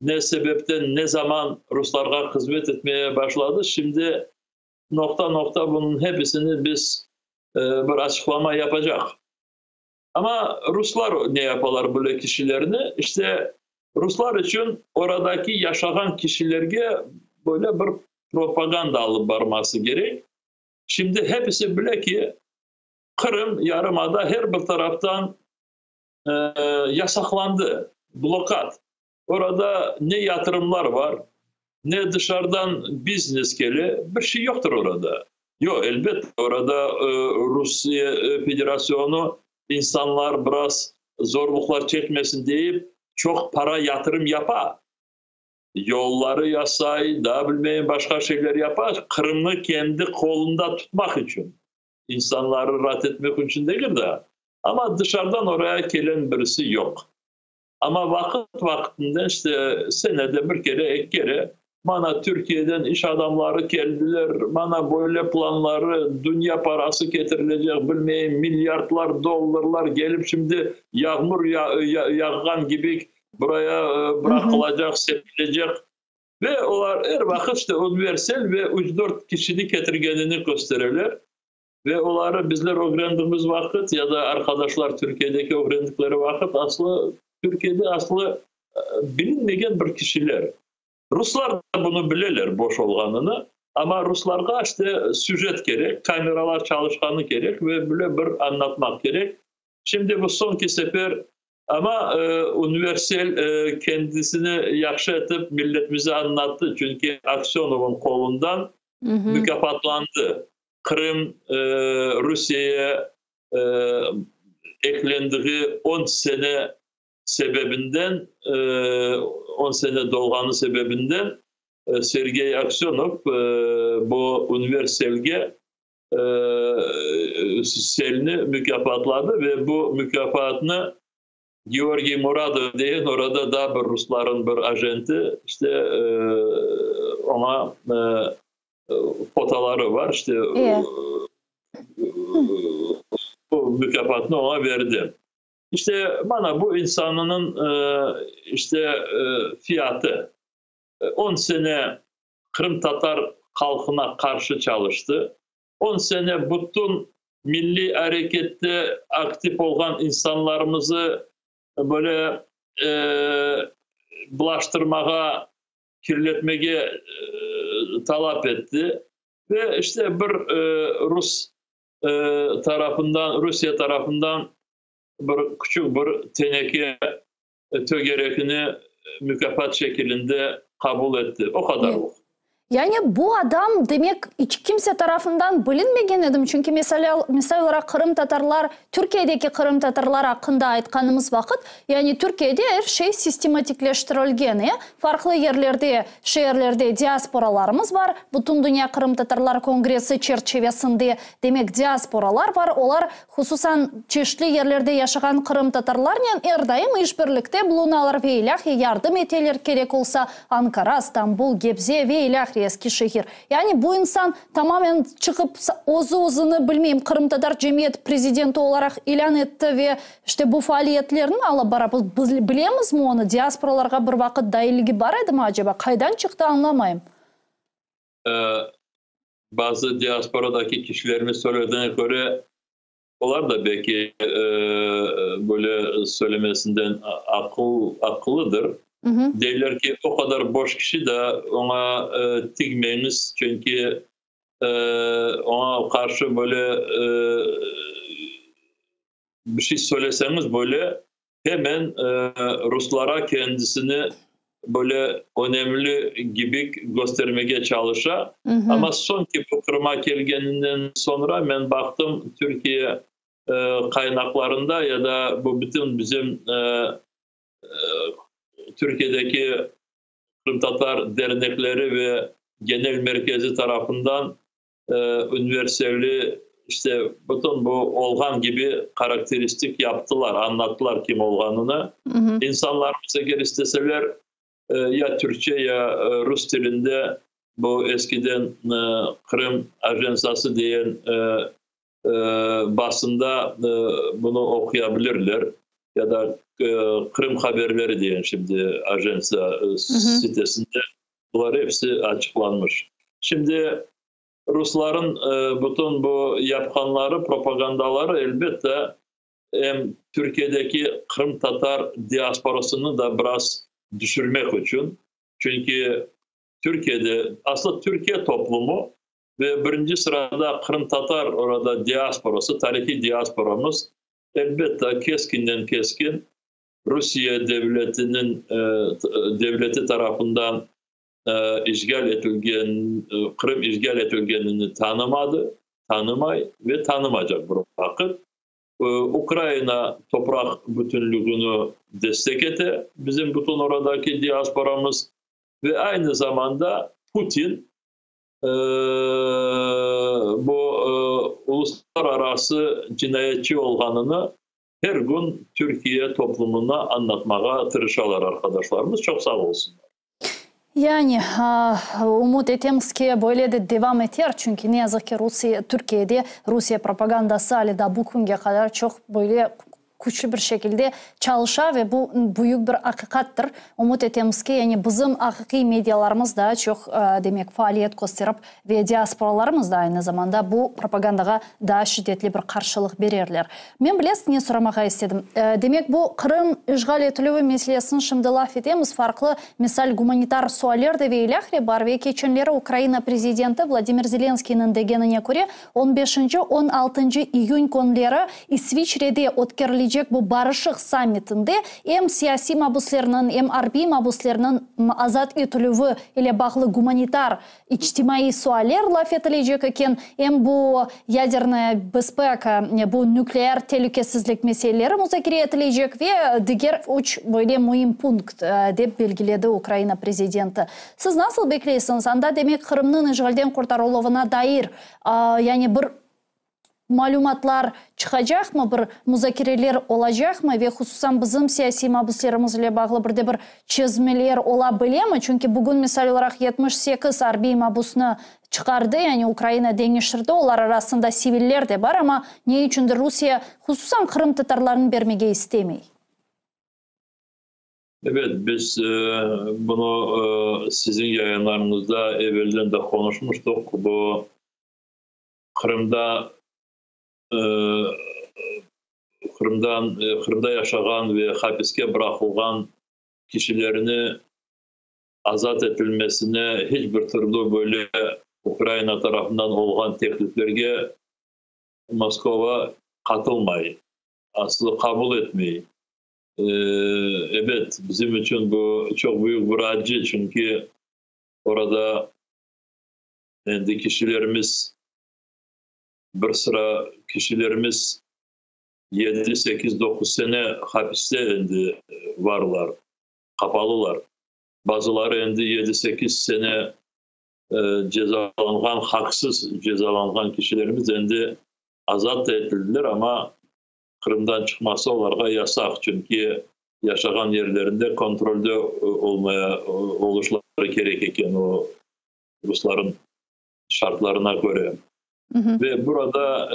ne sebepten, ne zaman ruslarğa hızmet etmeye başladı, şimdi noqta-noqta bunıñ hepisini biz bir açıqlama yapacaq. Amma ruslar ne yapalar böyle kişilerni? İşte, ruslar içün oradaki yaşağan kişilerge böyle bir propaganda alıp barması kerek. Şimdi hepisi bile ki, Qırım, yarımada her bir taraftan yasaqlandı, blokad. Orada ne yatırımlar bar, ne dışarıdan biznes kele, bir şey yoqtır orada. Yoq, elbet, orada Rusiye Federasyonu insanlar biraz zorluqlar çekmesin deyip, çoq para yatırım yapa. Yolları yasay, daa bilmeyim başqa şeyler yapa, Qırımnı kendi qolunda tutmaq içün, insanları raat etmek içün degil de, amma dışarıdan oraya kelen birisi yoq. Amma vaqıt-vaqıtından, işte, senede bir kere, eki kere mana Türkiyeden iş adamları keldiler, mana böyle planları, dünya parası ketirilecek, bilmeyim, milyardlar dollarlar kelip şimdi yağmur yağğan kibi buraya bıraqılacaq, sepilecek. Ve olar er vaqıt, işte, universal ve üç-dört kişini ketirgenini köstereler. Ve oları bizler ögrendigimiz vaqıt ya da arqadaşlar Türkiyedeki ögrendikleri vaqıt aslı Türkiyede aslı bilinmegen bir kişiler. Ruslar da bunı bileler boş olğanını, amma ruslarğa işte süjet kerek, kameralar çalışqanı kerek ve böyle bir añlatmaq kerek. Şimdi bu soñki sefer amma Ünver Sel kendisini yahşı etip milletimize añlattı, çünki Aksönovıñ qolundan mukâfatlandı. Qırım Rusiyeye eklendiği on sene. sebebinden, 10 sene dolğanı sebebinden Sergey Aksönov bu Ünver Selge Selni mukâfatladı ve bu mukâfatnı Georgiy Muradov degen orada daa bir rusların bir ajenti, işte, oña fotoları var, işte, bu mukâfatnı oña berdi. İşte, mana bu insanınıñ, işte, fiyatı. On sene qırımtatar halqına qarşı çalıştı. On sene bütün milliy arekette aktiv olğan insanlarımızı böyle bulaştırmağa, kirletmege talap etti. Ve işte bir rus tarafından, Rusiye tarafından bir küçük bir teneke tögerekini mükâfat şekilinde qabul etti. O qadarlıq. Yani bu adam, demek, iç kimse tarafından bilinmegen edim, çünki misal olaraq qırımtatarlar, Türkiyedeki qırımtatarlar aqqında aytqanımız vaqıt, yani Türkiyede er şey sistematikleştirilgen, e, farqlı yerlerde, şeerlerde diasporalarımız bar, Bütündünya qırımtatarlar kongressi çerçivesinde, demek, diasporalar bar, olar Hususan, çeşitli yerlerde yaşağan qırımtatarlarnen er daim işbirlikte bulunalar ve ilâhre yardım eteler, kerek olsa, Ankara, Stambul, Gebze ve ilâhre Eskişehir. Yani bu insan tamamen çıqıp özü-özüni, bilmeyim, qırımtatar cemiyet prezidenti olaraq ilân etti ve işte bu faaliyetlerni alıp bara. Biz bilemizmi onı, diasporalarğa bir vaqıt dailligi bar edimi aceba? Qaydan çıqtı añlamayım. Bazı diasporadaki kişilerimiz söylediğine köre, olar da belki böyle söylemesinden aqıl, aqıllıdır. Deyler ki, o qadar boş kişi de oña tigmeñiz, çünki oña qarşı böyle bir şey söyleseñiz böyle, hemen ruslara kendisini böyle önemli gibi göstermege çalışa. Amma soñki bu Qırıma kelgeninden soñra men baqtım Türkiye qaynaqlarında ya da bu bütün bizim Türkiyedeki qırımtatar dernekleri ve genel merkezi tarafından Ünverselli, işte, bütün bu olğan kibi harakteristik yaptılar, añlattılar kim olğanını. İnsanlarımız eger isteseler, ya türkçe, ya rus tilinde bu eskiden Qırım ajansası diyen basında bunı oquya bilirler, ya da Qırım haberleri diyen şimdi ajansa sitesinde bular episi açıqlanmış. Şimdi rusların bütün bu yapqanları, propagandaları, elbette, em Türkiyedeki qırımtatar diasporasını da biraz düşürmek içün, çünki Türkiyede, aslı Türkiye toplumu ve birinci sırada qırımtatar orada diasporası, tarihiy diasporamız, elbette, keskinden keskin Rusiye devletiniñ devleti tarafından işğal etilgen Qırım işğal etilgenini tanımadı, tanımay ve tanımaycaq bir vaqıt. Ukraina topraq bütünlügini destek ete, bizim bütün oradaki diasporamız ve aynı zamanda Putin bu uluslararası cinayetçi olğanını her kün Türkiye toplumına añlatmağa tırışalar arqadaşlarımız, çoq sağ olsunlar. Yani, ümüt etemiz ki, böyle de devam eter, çünki ne yazıq ki, Rusiye, Türkiyede Rusiye propagandası ale daa bu künge qadar çoq böyle küçlü bir şekilde çalışa ve bu büyük bir aqiqattır. Ümüt etemiz ki, yani bizim aqiqiy medialarımız daa çoq, demek, faaliyet kösterip ve diasporalarımız da aynı zamanda bu propagandağa daa şiddetli bir qarşılıq bererler. Men bilesiz ne soramağa istedim? Demek, bu Qırım işğal etilüvi meselesini şimdi laf etemiz, farqlı, misal, gumanitar sualler de ve ilâhre bar ve keçenleri Ukraina prezidenti Vladimir Zelenskıynıñ degenine köre, on beşinci, on altıncı iyün künleri İsviçrede ötkerilecek. ötkerilecek bu barışıq sammitinde em siyasiy mabuslerniñ, em arbiy mabuslerniñ azat etilüvi ile bağlı gumanitar, içtimaiy sualler laf etilecek eken, em bu yadernaya bezpeka, bu nükleer telükesizlik meseleleri muzakere etilecek ve diger üç böyle müim punkt, dep belgiledi Ukraina prezidenti. Siz nasıl bekleysiñiz, anda, demek, Qırımnıñ işğalden qurtarıluvına dair, yani bir malümatlar çıqacaqmı, bir muzakereler olacaqmı ve hususan bizim siyasiy mabüslerimiz ile bağlı bir de bir çezmeler ola bilemi? Çünki bugün, misal olaraq, 78 arbiy mabüsni çıqardı, yani Ukraina deñiştirdi, olar arasında siviller de bar, amma ne içündir Rusiye hususan qırımtatarlarnı bermege istemey. Evet, biz bunı siziñ yayınlarıñızda evelden de qonuşmıştıq. Bu Qırımda Qırımdan Qırımda yaşağan ve hapiske bıraqılğan kişilerni azat etilmesine hiç bir türlü böyle Ukraina tarafından olğan tekliflerge Moskova qatılmay, aslı qabul etmey. Ebet, bizim içün bu çoq büyük bir acı, çünki orada endi kişilerimiz, bir sıra kişilerimiz yedi, sekiz, doquz sene hapiste endi varlar, qapalılar. Bazıları endi yedi, sekiz sene cezalanğan, haqsız cezalanğan kişilerimiz endi azat da etildiler, amma Qırımdan çıqması olarğa yasaq, çünki yaşağan yerlerinde kontrolde olmaya oluşları kerek eken o rusların şartlarına köre. Ve burada,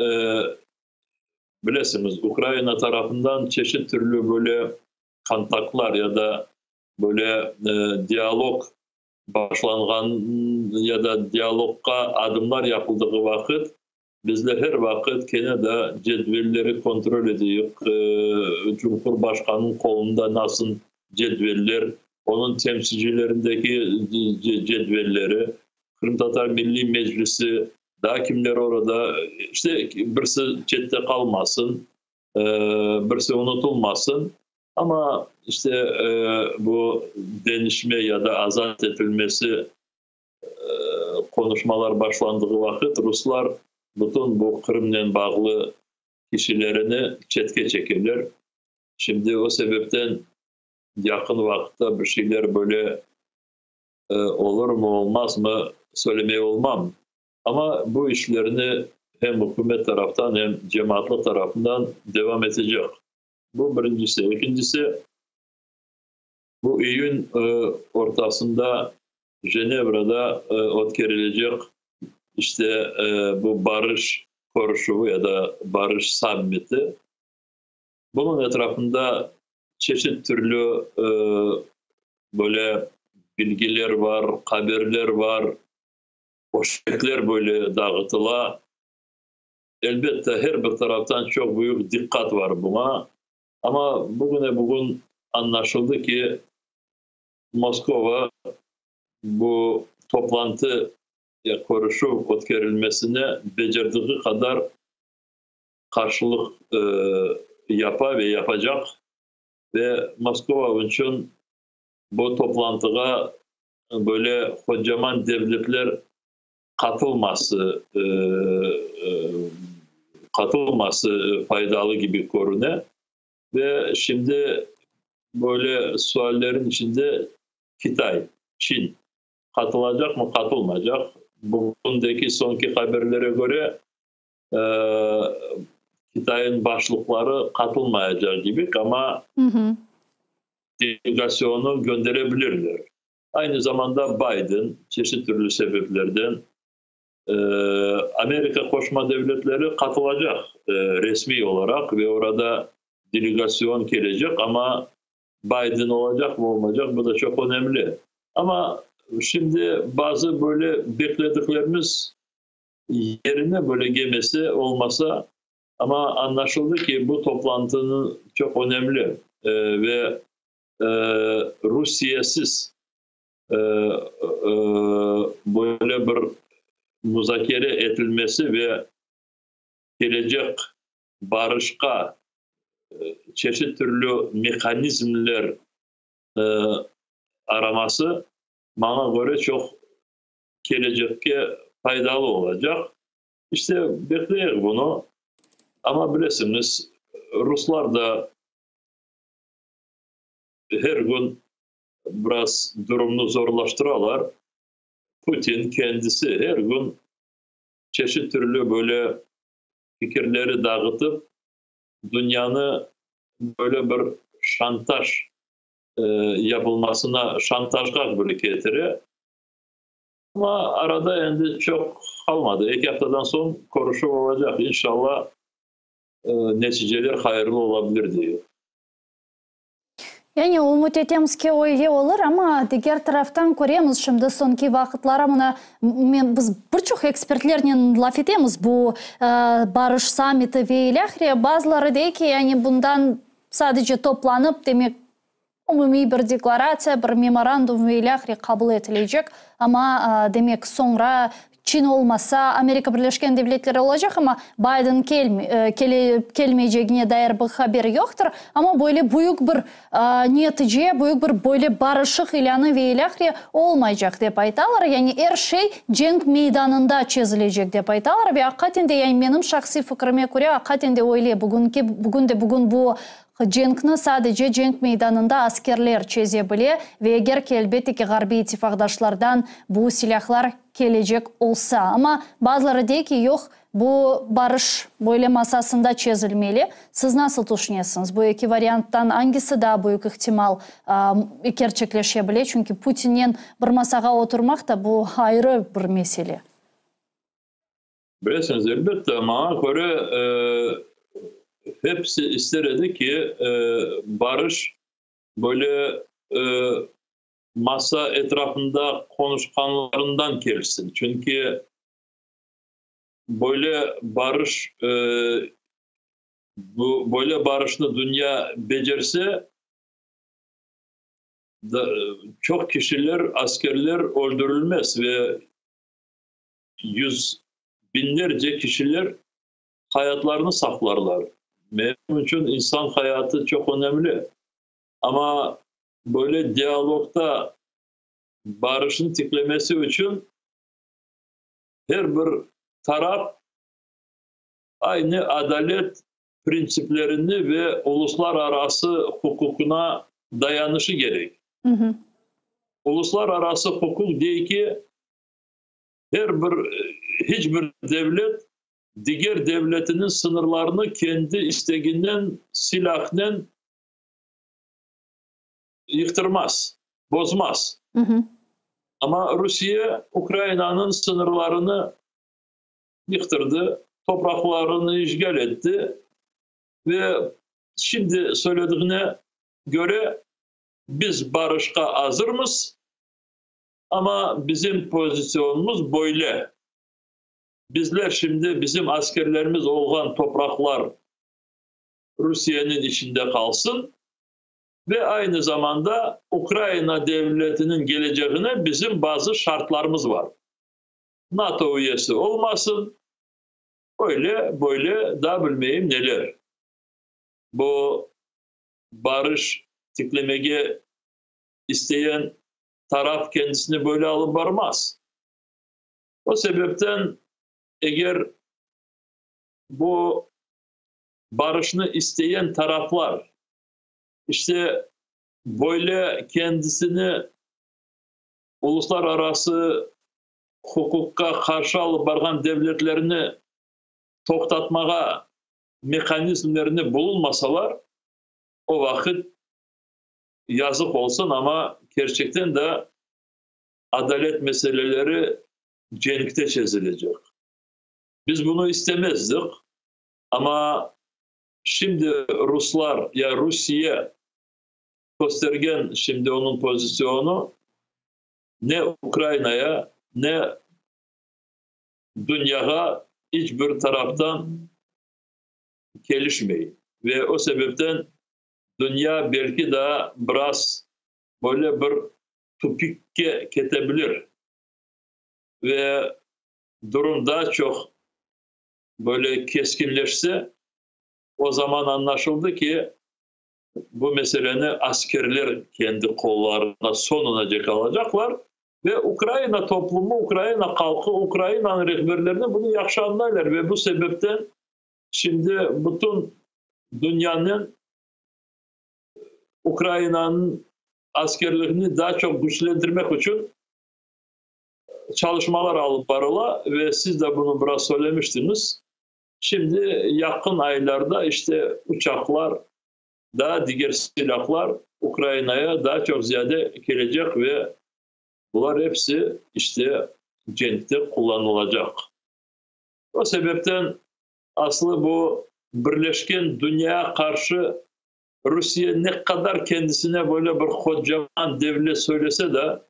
bilesiñiz, Ukraina tarafından çeşit türlü böyle kontaktlar ya da böyle dialog başlanğan ya da dialogqa adımlar yapıldığı vaqıt Bizler her vaqıt kene de cedvelleri kontrol edeyik, Cumhurbaşqanıñ qolunda nasıl cedveller, onıñ temsilcilerindeki cedvelleri, Qırımtatar Milliy Meclisi, daa kimler orada, işte birisi çette qalmasın, birisi unutılmasın. Amma işte bu deñişme ya da azat etilmesi Qonuşmalar başlandığı vaqıt ruslar bütün bu Qırımnen bağlı kişilerini çetke çekeler. Şimdi o sebepten yaqın vaqıtta bir şeyler böyle olurmı, olmazmı söylemey olmam. Amma bu işlerni hem ükümet taraftan, hem cemaatlıq tarafından devam etecek. Bu birincisi. Ekincisi, bu iyün ortasında Jenevrada ötkerilecek işte bu barış körüşüvi ya da barış sammiti, bunıñ etrafında çeşit türlü böyle bilgiler bar, haberler bar, poşetler böyle dağıtıla. Elbette, her bir taraftan çoq büyük diqqat bar buña, amma bugüne-bugün añlaşıldı ki, Moskova bu toplantı ya körüşüv ötkerilmesine becerdiği qadar qarşılıq yapa ve yapacaq ve Moskova içün bu toplantığa böyle qocaman devletler qatılması qatılması faydalı kibi körüne. Ve şimdi böyle suallerin içinde Kitay, Çin qatılacaqmı, qatılmaycaq? Bugündeki soñki haberlere köre, Kitayıñ başlıqları qatılmayacaq kibi, amma delegasyonı göndere bilirler. Aynı zamanda Bayden çeşit türlü sebeplerden Amerika Qoşma Devletleri qatılacaq resmiy olaraq ve orada delegasyon kelecek, amma Bayden olacaqmı, olmaycaq, bu da çoq önemli. Amma şimdi bazı böyle beklediklerimiz yerine böyle kelmese, olmasa, amma añlaşıldı ki, bu toplantınıñ çoq önemli ve Rusiyesiz böyle bir muzakere etilmesi ve kelecek barışqa. çeşit türlü mehanizmler araması, maña köre, çoq kelecekke faydalı olacaq. İşte, bekleyik bunı. Amma bilesiñiz, ruslar da her kün biraz durumnı zorlaştıralar. Putin kendisi her kün çeşit türlü böyle fikirleri dağıtıp, dünyanı böyle bir şantaj yapılmasına, şantajğa böyle ketire. Amma arada endi çoq qalmadı. Eki aftadan soñ körüşüv olacaq. İnşallah, neticeler hayırlı olabilir, deyim. Yani ümüt etemiz ki, öyle olur, amma diger taraftan köremiz şimdi soñki vaqıtları mına men biz bir çoq ekspertlernen laf etemiz bu barış sammiti ve ilâhre, bazıları dey ki, yani bundan sadece toplanıp, demek, umumiy bir deklaratsiya, bir memorandum ve ilâhre qabul etilecek, amma demek, soñra Çin olmasa, Amerika Birleşken Devletleri olacaq, amma Biden kelmeycegine dair bir haber yoqtır. Amma böyle büyük bir netice, büyük bir böyle barışıq ilânı ve ilâhre olmaycaq, dep aytalar. Yani er şey cenk meydanında çezilecek, dep aytalar. Ve aqiqaten de, yani menim şahsiy fikrime köre, aqiqaten de öyle. Bugünki, bugün de bugün bu cenkni sadece cenk meydanında askerler çeze bile ve eger ki, elbette ki, ğarbiy ittifaqdaşlardan bu silâhlar kelecek olsa. Amma bazıları dey ki, yoq, bu barış böyle masasında çezilmeli. Siz nasıl tüşünesiñiz, bu eki varianttan angisi daa büyük ihtimal kerçekleşe bile? Çünki Putinnen bir masağa oturmaq da bu ayrı bir mesele. Bilesiñiz, elbette, maña köre, hepsi ister edi ki, barış böyle masa etrafında qonuşqanlarından kelsin. Çünki böyle barış, bu böyle barışnı dünya becerse, çoq kişiler, askerler öldürilmez ve yüz biñlerce kişiler hayatlarını saqlarlar. Menim içün insan hayatı çoq önemli. Amma böyle dialogda barışnı tiklemesi içün her bir taraf aynı adalet printsiplerini ve uluslararası huquqına dayanışı kerek. Uluslararası huquq dey ki, her bir hiç bir devlet diger devletiniñ sıñırlarını kendi isteginen silâhnen yıqtırmaz, bozmaz. Amma Rusiye Ukrainanıñ sıñırlarını yıqtırdı, topraqlarını işğal etti ve şimdi söylediğine köre, biz barışqa azırmız, amma bizim pozisyonumız böyle. Bizler şimdi bizim askerlerimiz olğan topraqlar Rusiyeniñ içinde qalsın ve aynı zamanda Ukraina devletiniñ kelecegine bizim bazı şartlarımız var. NATO üyesi olmasın, öyle böyle da bilmeyim neler. Bu barış tiklemege isteyen taraf kendisini böyle alıp barmaz. O sebepten eger bu barışnı isteyen taraflar işte böyle kendisini uluslararası huquqqa qarşı alıp barğan devletlerni toqtatmağa mehanizmlerini bulunmasalar, o vaqıt yazıq olsun, amma kerçekten de adalet meseleleri cenkte çezilecek. Biz bunı istemezdik, amma şimdi ruslar ya Rusiye köstergen şimdi onıñ pozisyonu ne Ukrainaya, ne dünyağa iç bir taraftan kelişmey. Ve o sebepten dünya belki daa biraz böyle bir tupikke ketebilir. Ve durum daa çoq böyle keskinleşse, O zaman añlaşıldı ki, bu meseleni askerler kendi qollarına soñunacek alacaqlar ve Ukraina toplumu, Ukraina halqı, Ukrainanıñ rehberleri bunı yahşı añlaylar ve bu sebepten şimdi bütün dünyanıñ Ukrainanıñ askerligini daa çoq güçlendirmek içün çalışmalar alıp barıla ve siz de bunı biraz söylemiştiniz. Şimdi yaqın aylarda işte uçaqlar, daa diger silâhlar Ukrainaya daa çoq ziyade kelecek ve bular episi işte cenkte qullanılacaq. O sebepten aslı bu birleşken dünyağa qarşı Rusiye ne qadar kendisine böyle bir qocaman devlet söylese de,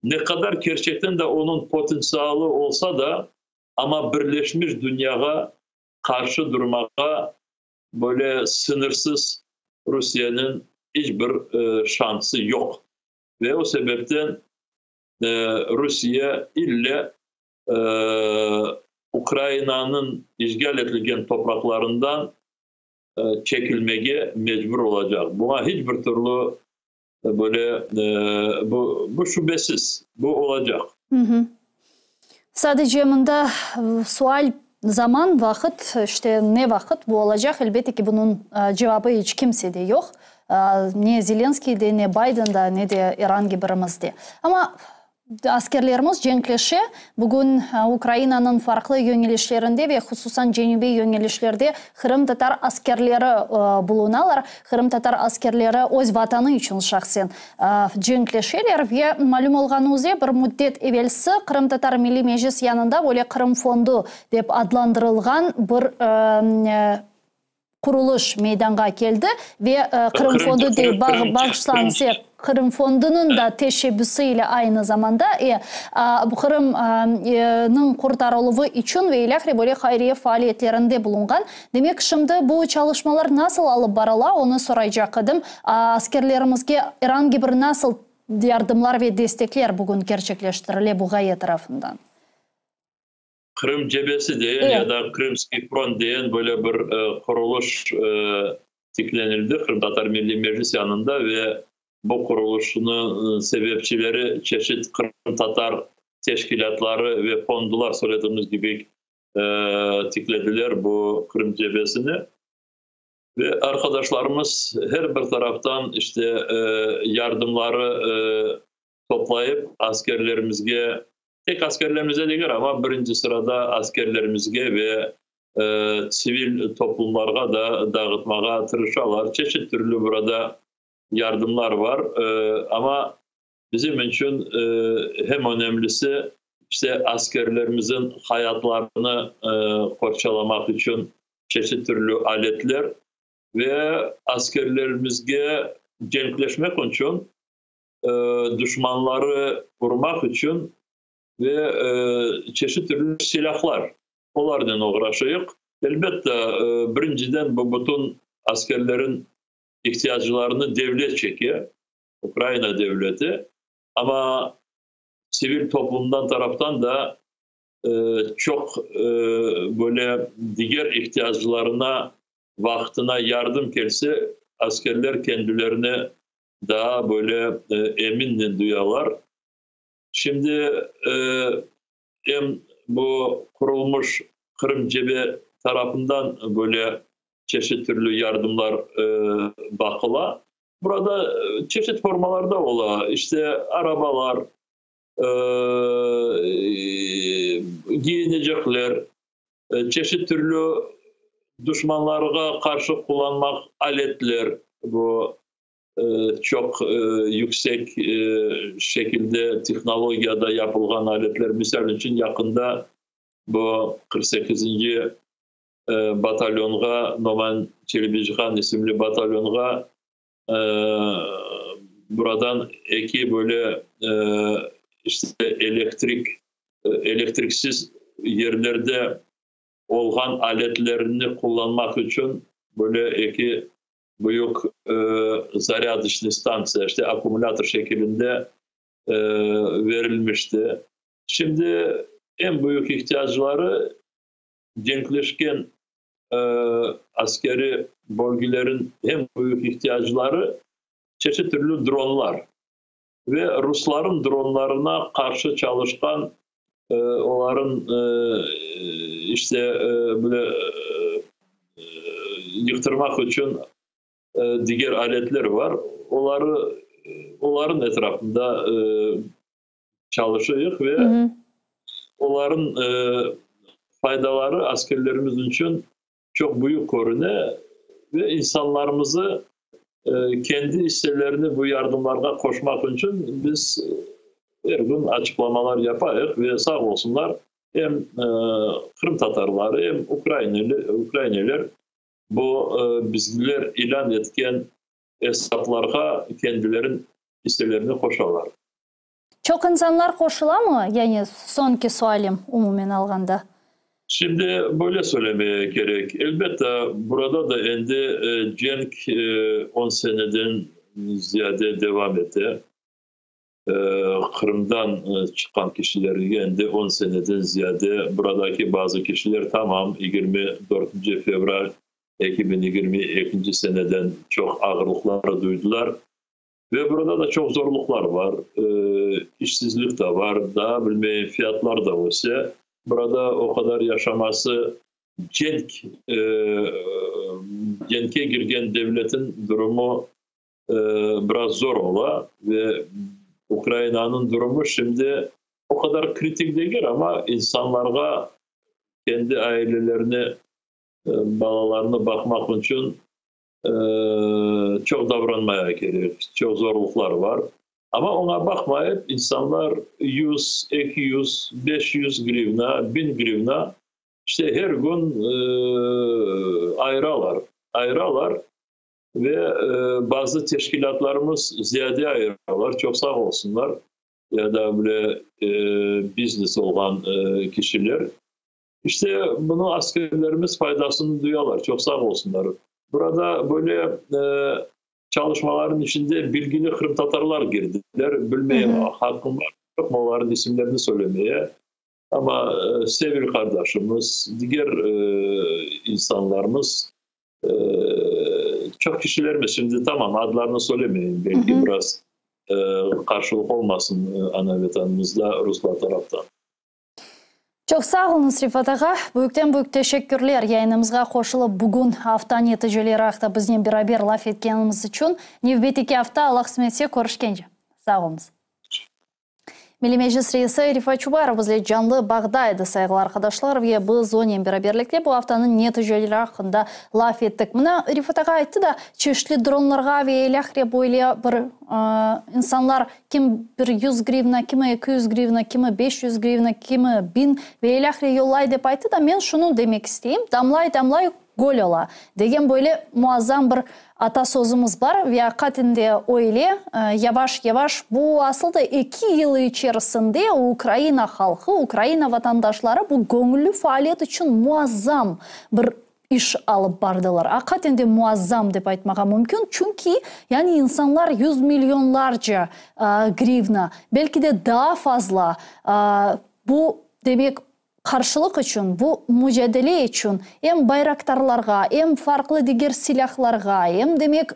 ne qadar kerçekten de onıñ potentsialı olsa da, amma birleşmiş dünyağa qarşı durmağa böyle sıñırsız Rusiyeniñ iç bir şansı yoq. Ve o sebepten Rusiye ille Ukrainanıñ işğal etilgen topraqlarından çekilmege mecbur olacaq. Buña hiç bir türlü böyle bu şübesiz, bu olacaq. Sadece mında sual zaman, vaqıt, işte ne vaqıt bu olacaq, elbette ki, bunıñ cevabı iç kimsede yoq. Ne Zelenskiyde, ne Baydenda, ne de er angi birimizde. Amma askerlerimiz cenkleşe. Bugün Ukrainanıñ farqlı yöñelişlerinde ve hususan cenübiy yöñelişlerde qırımtatar askerleri bulunalar. Qırımtatar askerleri öz vatanı içün şahsen cenkleşeler ve malüm olğanı üzre bir müddet evelsi Qırımtatar Milliy Meclis yanında böyle Qırım Fondu dep adlandırılğan bir qurulış meydanğa keldi ve Qırım Fondu dey bağışlanse Qırım Fondunıñ da teşebbüsi ile aynı zamanda Qırımnıñ qurtarıluvı içün ve ilâhre böyle hayriye faaliyetlerinde bulunğan. Demek, şimdi bu çalışmalar nasıl alıp barıla, onı soraycaq edim. Askerlerimizge er angi bir nasıl yardımlar ve destekler bugün kerçekleştirile bu ğaye tarafından? Qırım cebesi deyen ya da Krımskiy front deyen böyle bir qurulış tiklenildi Qırımtatar Milliy Meclis yanında ve bu qurulışnıñ sebepçileri çeşit qırımtatar teşkilâtları ve fondular söylediğimiz kibi tiklediler bu Qırım cebesini. Ve arqadaşlarımız her bir taraftan işte yardımları toplayıp askerlerimizge, tek askerlerimize degil, amma birinci sırada askerlerimizge ve sivil toplumlarğa da dağıtmağa tırışalar. Çeşit türlü burada yardımlar var, amma bizim içün hem önemlisi işte askerlerimizin hayatlarını qorçalamaq içün çeşit türlü aletler ve askerlerimizge cenkleşmek içün, duşmanları urmaq içün ve çeşit türlü silâhlar, olarnen oğraşayıq. Elbette, birinciden bu bütün askerlerin ihtiyaclarını devlet çeke, Ukraina devleti, amma sivil toplumdan taraftan da çoq böyle diger ihtiyaclarına vaqtına yardım kelse, askerler kendilerini daa böyle eminnen duyalar. Şimdi em bu qurulmış Qırım cebe tarafından böyle çeşit türlü yardımlar baqıla. Burada çeşit formalarda ola. İşte arabalar, giyinecekler, çeşit türlü duşmanlarğa qarşı qullanmaq aletler, bu çoq yüksek şekilde tehnologiyada yapılğan aletler. Misal içün, yaqında bu 48-nci batalyonğa, Noman Çelebicihan isimli batalyonğa buradan eki böyle işte elektrik, elektriksiz yerlerde olğan aletlerini qullanmaq içün böyle eki büyük zarâdışnıy stantsiya, işte akkumulâtor şekilinde verilmişti. Şimdi eñ büyük ihtiyacları cenkleşken askeri. bölgelerin eñ büyük ihtiyacları çeşit türlü dronlar ve rusların dronlarına qarşı çalışqan oların işte böyle yıqtırmaq içün diger aletler bar, oları oların etrafında çalışıyıq ve oların faydaları askerlerimiz içün çoq büyük körüne ve insanlarımızı kendi isselerini bu yardımlarğa qoşmaq içün biz er kün açıqlamalar yapayıq ve sağ olsunlar, em qırımtatarları, em ukraineler bu bizler ilân etken esaplarğa kendilerin isselerini qoşalar. Çoq insanlar qoşulamı? Yani soñki sualim, umumen alğanda. Şimdi böyle söylemeye kerek. Elbette, burada da endi cenk 10 seneden ziyade devam ete. Qırımdan çıqqan kişilerge endi 10 seneden ziyade buradaki bazı kişiler tamam 24 fevral 2022 seneden çoq ağırlıqlar duydılar. Ve burada da çoq zorluqlar var. İşsizlik de var, daa bilmeyim, fiyatlar da öse. Burada o qadar yaşaması cenk, cenkke girgen devletin durumu biraz zor ola ve Ukrainanıñ durumu şimdi o qadar kritik degil, amma insanlarğa kendi ailelerini, balalarını baqmaq içün çoq davranmaya kerek, çoq zorluqlar var. Amma oña baqmayıp, insanlar 100, 200, 500 grivna, 1000 grivna işte her kün ayıralar, ayıralar ve bazı teşkilâtlarımız ziyade ayıralar, çoq sağ olsunlar, ya da böyle biznes olğan kişiler. İşte bunı askerlerimiz faydasını duyalar, çoq sağ olsunlar. Burada böyle çalışmaların içinde bilgili qırımtatarlar girdiler. Bilmeyim, haqqım var yoq mı oların isimlerini söylemeye. Amma Sevil qardaşımız, diger insanlarımız, çoq kişilerimiz, şimdi tamam adlarını söylemeyim, belki biraz qarşılıq olmasın ana vetanımızda ruslar taraftan. Çoq sağ oluñız, Refat ağa. Büyükten-büyük teşekkürler yayınımızğa qoşulıp, bugün afta neticeleri aqta biznen beraber laf etkeniñiz içün. Nevbetteki afta, Alla qısmet etse, körüşkence. Sağ oluñız. Milliy Meclis reisi Refat Çubarov bizle canlı bağda edi, sayğılı arqadaşlar, ve biz onen beraberlikte bu aftanıñ neticeleri aqqında laf ettik. Mına, Refat ağa ayttı da, çeşitli dronlarğa ve ilâhre böyle bir insanlar kim bir yüz grivna, kimi 200 grivna, kimi 500 grivna, kimi 1000 ve ilâhre yollay dep ayttı da, men şunı demek isteyim, damlay-damlay göl ola, degen böyle muazzam bir ata sözümiz bar ve aqiqaten de öyle, yavaş-yavaş bu asıl da eki yıl içerisinde Ukraina halqı, Ukraina vatandaşları bu göñülli faaliyet içün muazzam bir iş alıp bardılar. Aqiqaten de muazzam dep aytmağa mümkün, çünki yani insanlar yüz milyonlarca grivna, belki de daa fazla bu demek qarşılıq içün, bu mucadele içün em bayraktarlarğa, em farqlı diger silâhlarğa, em demek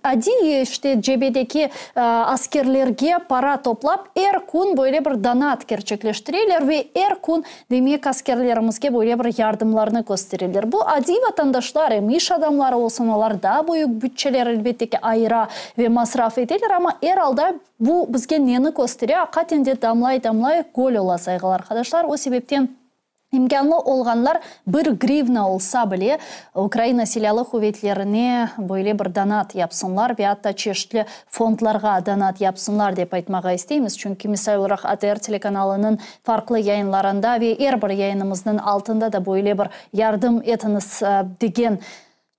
adiy işte cebedeki askerlerge para toplap er kün böyle bir donat kerçekleştireler ve er kün demek askerlerimizge böyle bir yardımlarnı köstereler. Bu adiy vatandaşlar, em iş adamları olsun, olar daa büyük bütçeler elbette ki ayıra ve masraf eteler, amma er alda Bu bizge neni köstere? Aqiqaten de damlay-damlay göl ola, sayğılı arqadaşlar. O sebepten imkânlı olğanlar bir grivna olsa bile, Ukraina Silâlı Quvetlerine böyle bir donat yapsınlar ve atta çeşitli fondlarğa donat yapsınlar dep aytmağa isteymiz. Çünki, misal olaraq, ATR telekanalınıñ farqlı yayınlarında ve er bir yayınımıznıñ altında da böyle bir yardım etiñiz degen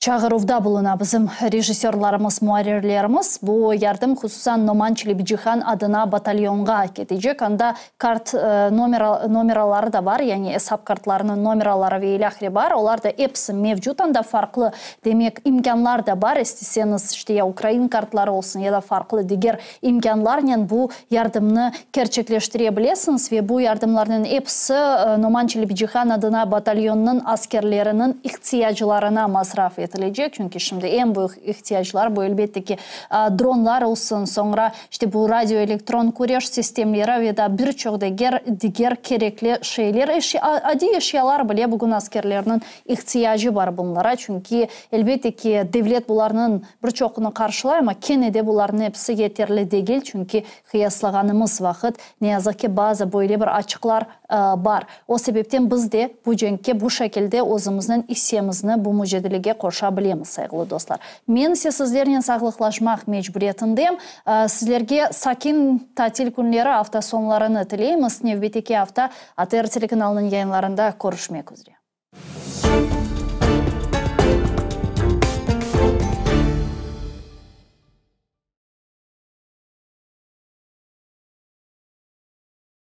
Çağıruvda buluna bizim rejissörlarımız, muarrirlerimiz. Bu yardım hususan Noman Çelebicihan adına batalyonğa ketecek. Anda kart nomera, nomeraları da bar, yani esap kartlarınıñ nomeraları ve ilâhre bar. Olar da episi mevcut anda, farqlı, demek, imkânlar da bar. İsteseñiz, işte ya ukrain kartları olsun, ya da farqlı diger imkânlarnen bu yardımnı kerçekleştire bilesiñiz ve bu yardımlarnıñ episi Noman Çelebicihan adına batalyonnıñ askerleriniñ ihtiyaclarına masraf etilecek. etilecek, çünki şimdi eñ büyük ihtiyaclar bu, elbette ki, dronlar olsun, soñra, işte, bu radioelektron küreş sistemleri ve daa bir çoq diger diger kerekli şeyler, adiy eşyalar bile bugün askerlerniñ ihtiyacı bar bunlara, çünki, elbette ki, devlet bularnıñ bir çoqunı qarşılay, amma kene de bularnıñ episi yeterli degil, çünki qıyaslağanımız vaqıt, ne yazıq ki, bazı böyle bir açıqlar bar. O sebepten biz de bu cenkke bu şekilde özümizniñ issemizni bu mücadelege qoşa bilemiz, sayğılı dostlar. Men ise sizlernen sağlıqlaşmaq mecburiyetindem. Sizlerge sakin tatil künleri, afta soñlarını tileymiz. Nevbetteki afta ATR telekanalınıñ yayınlarında körüşmek üzre.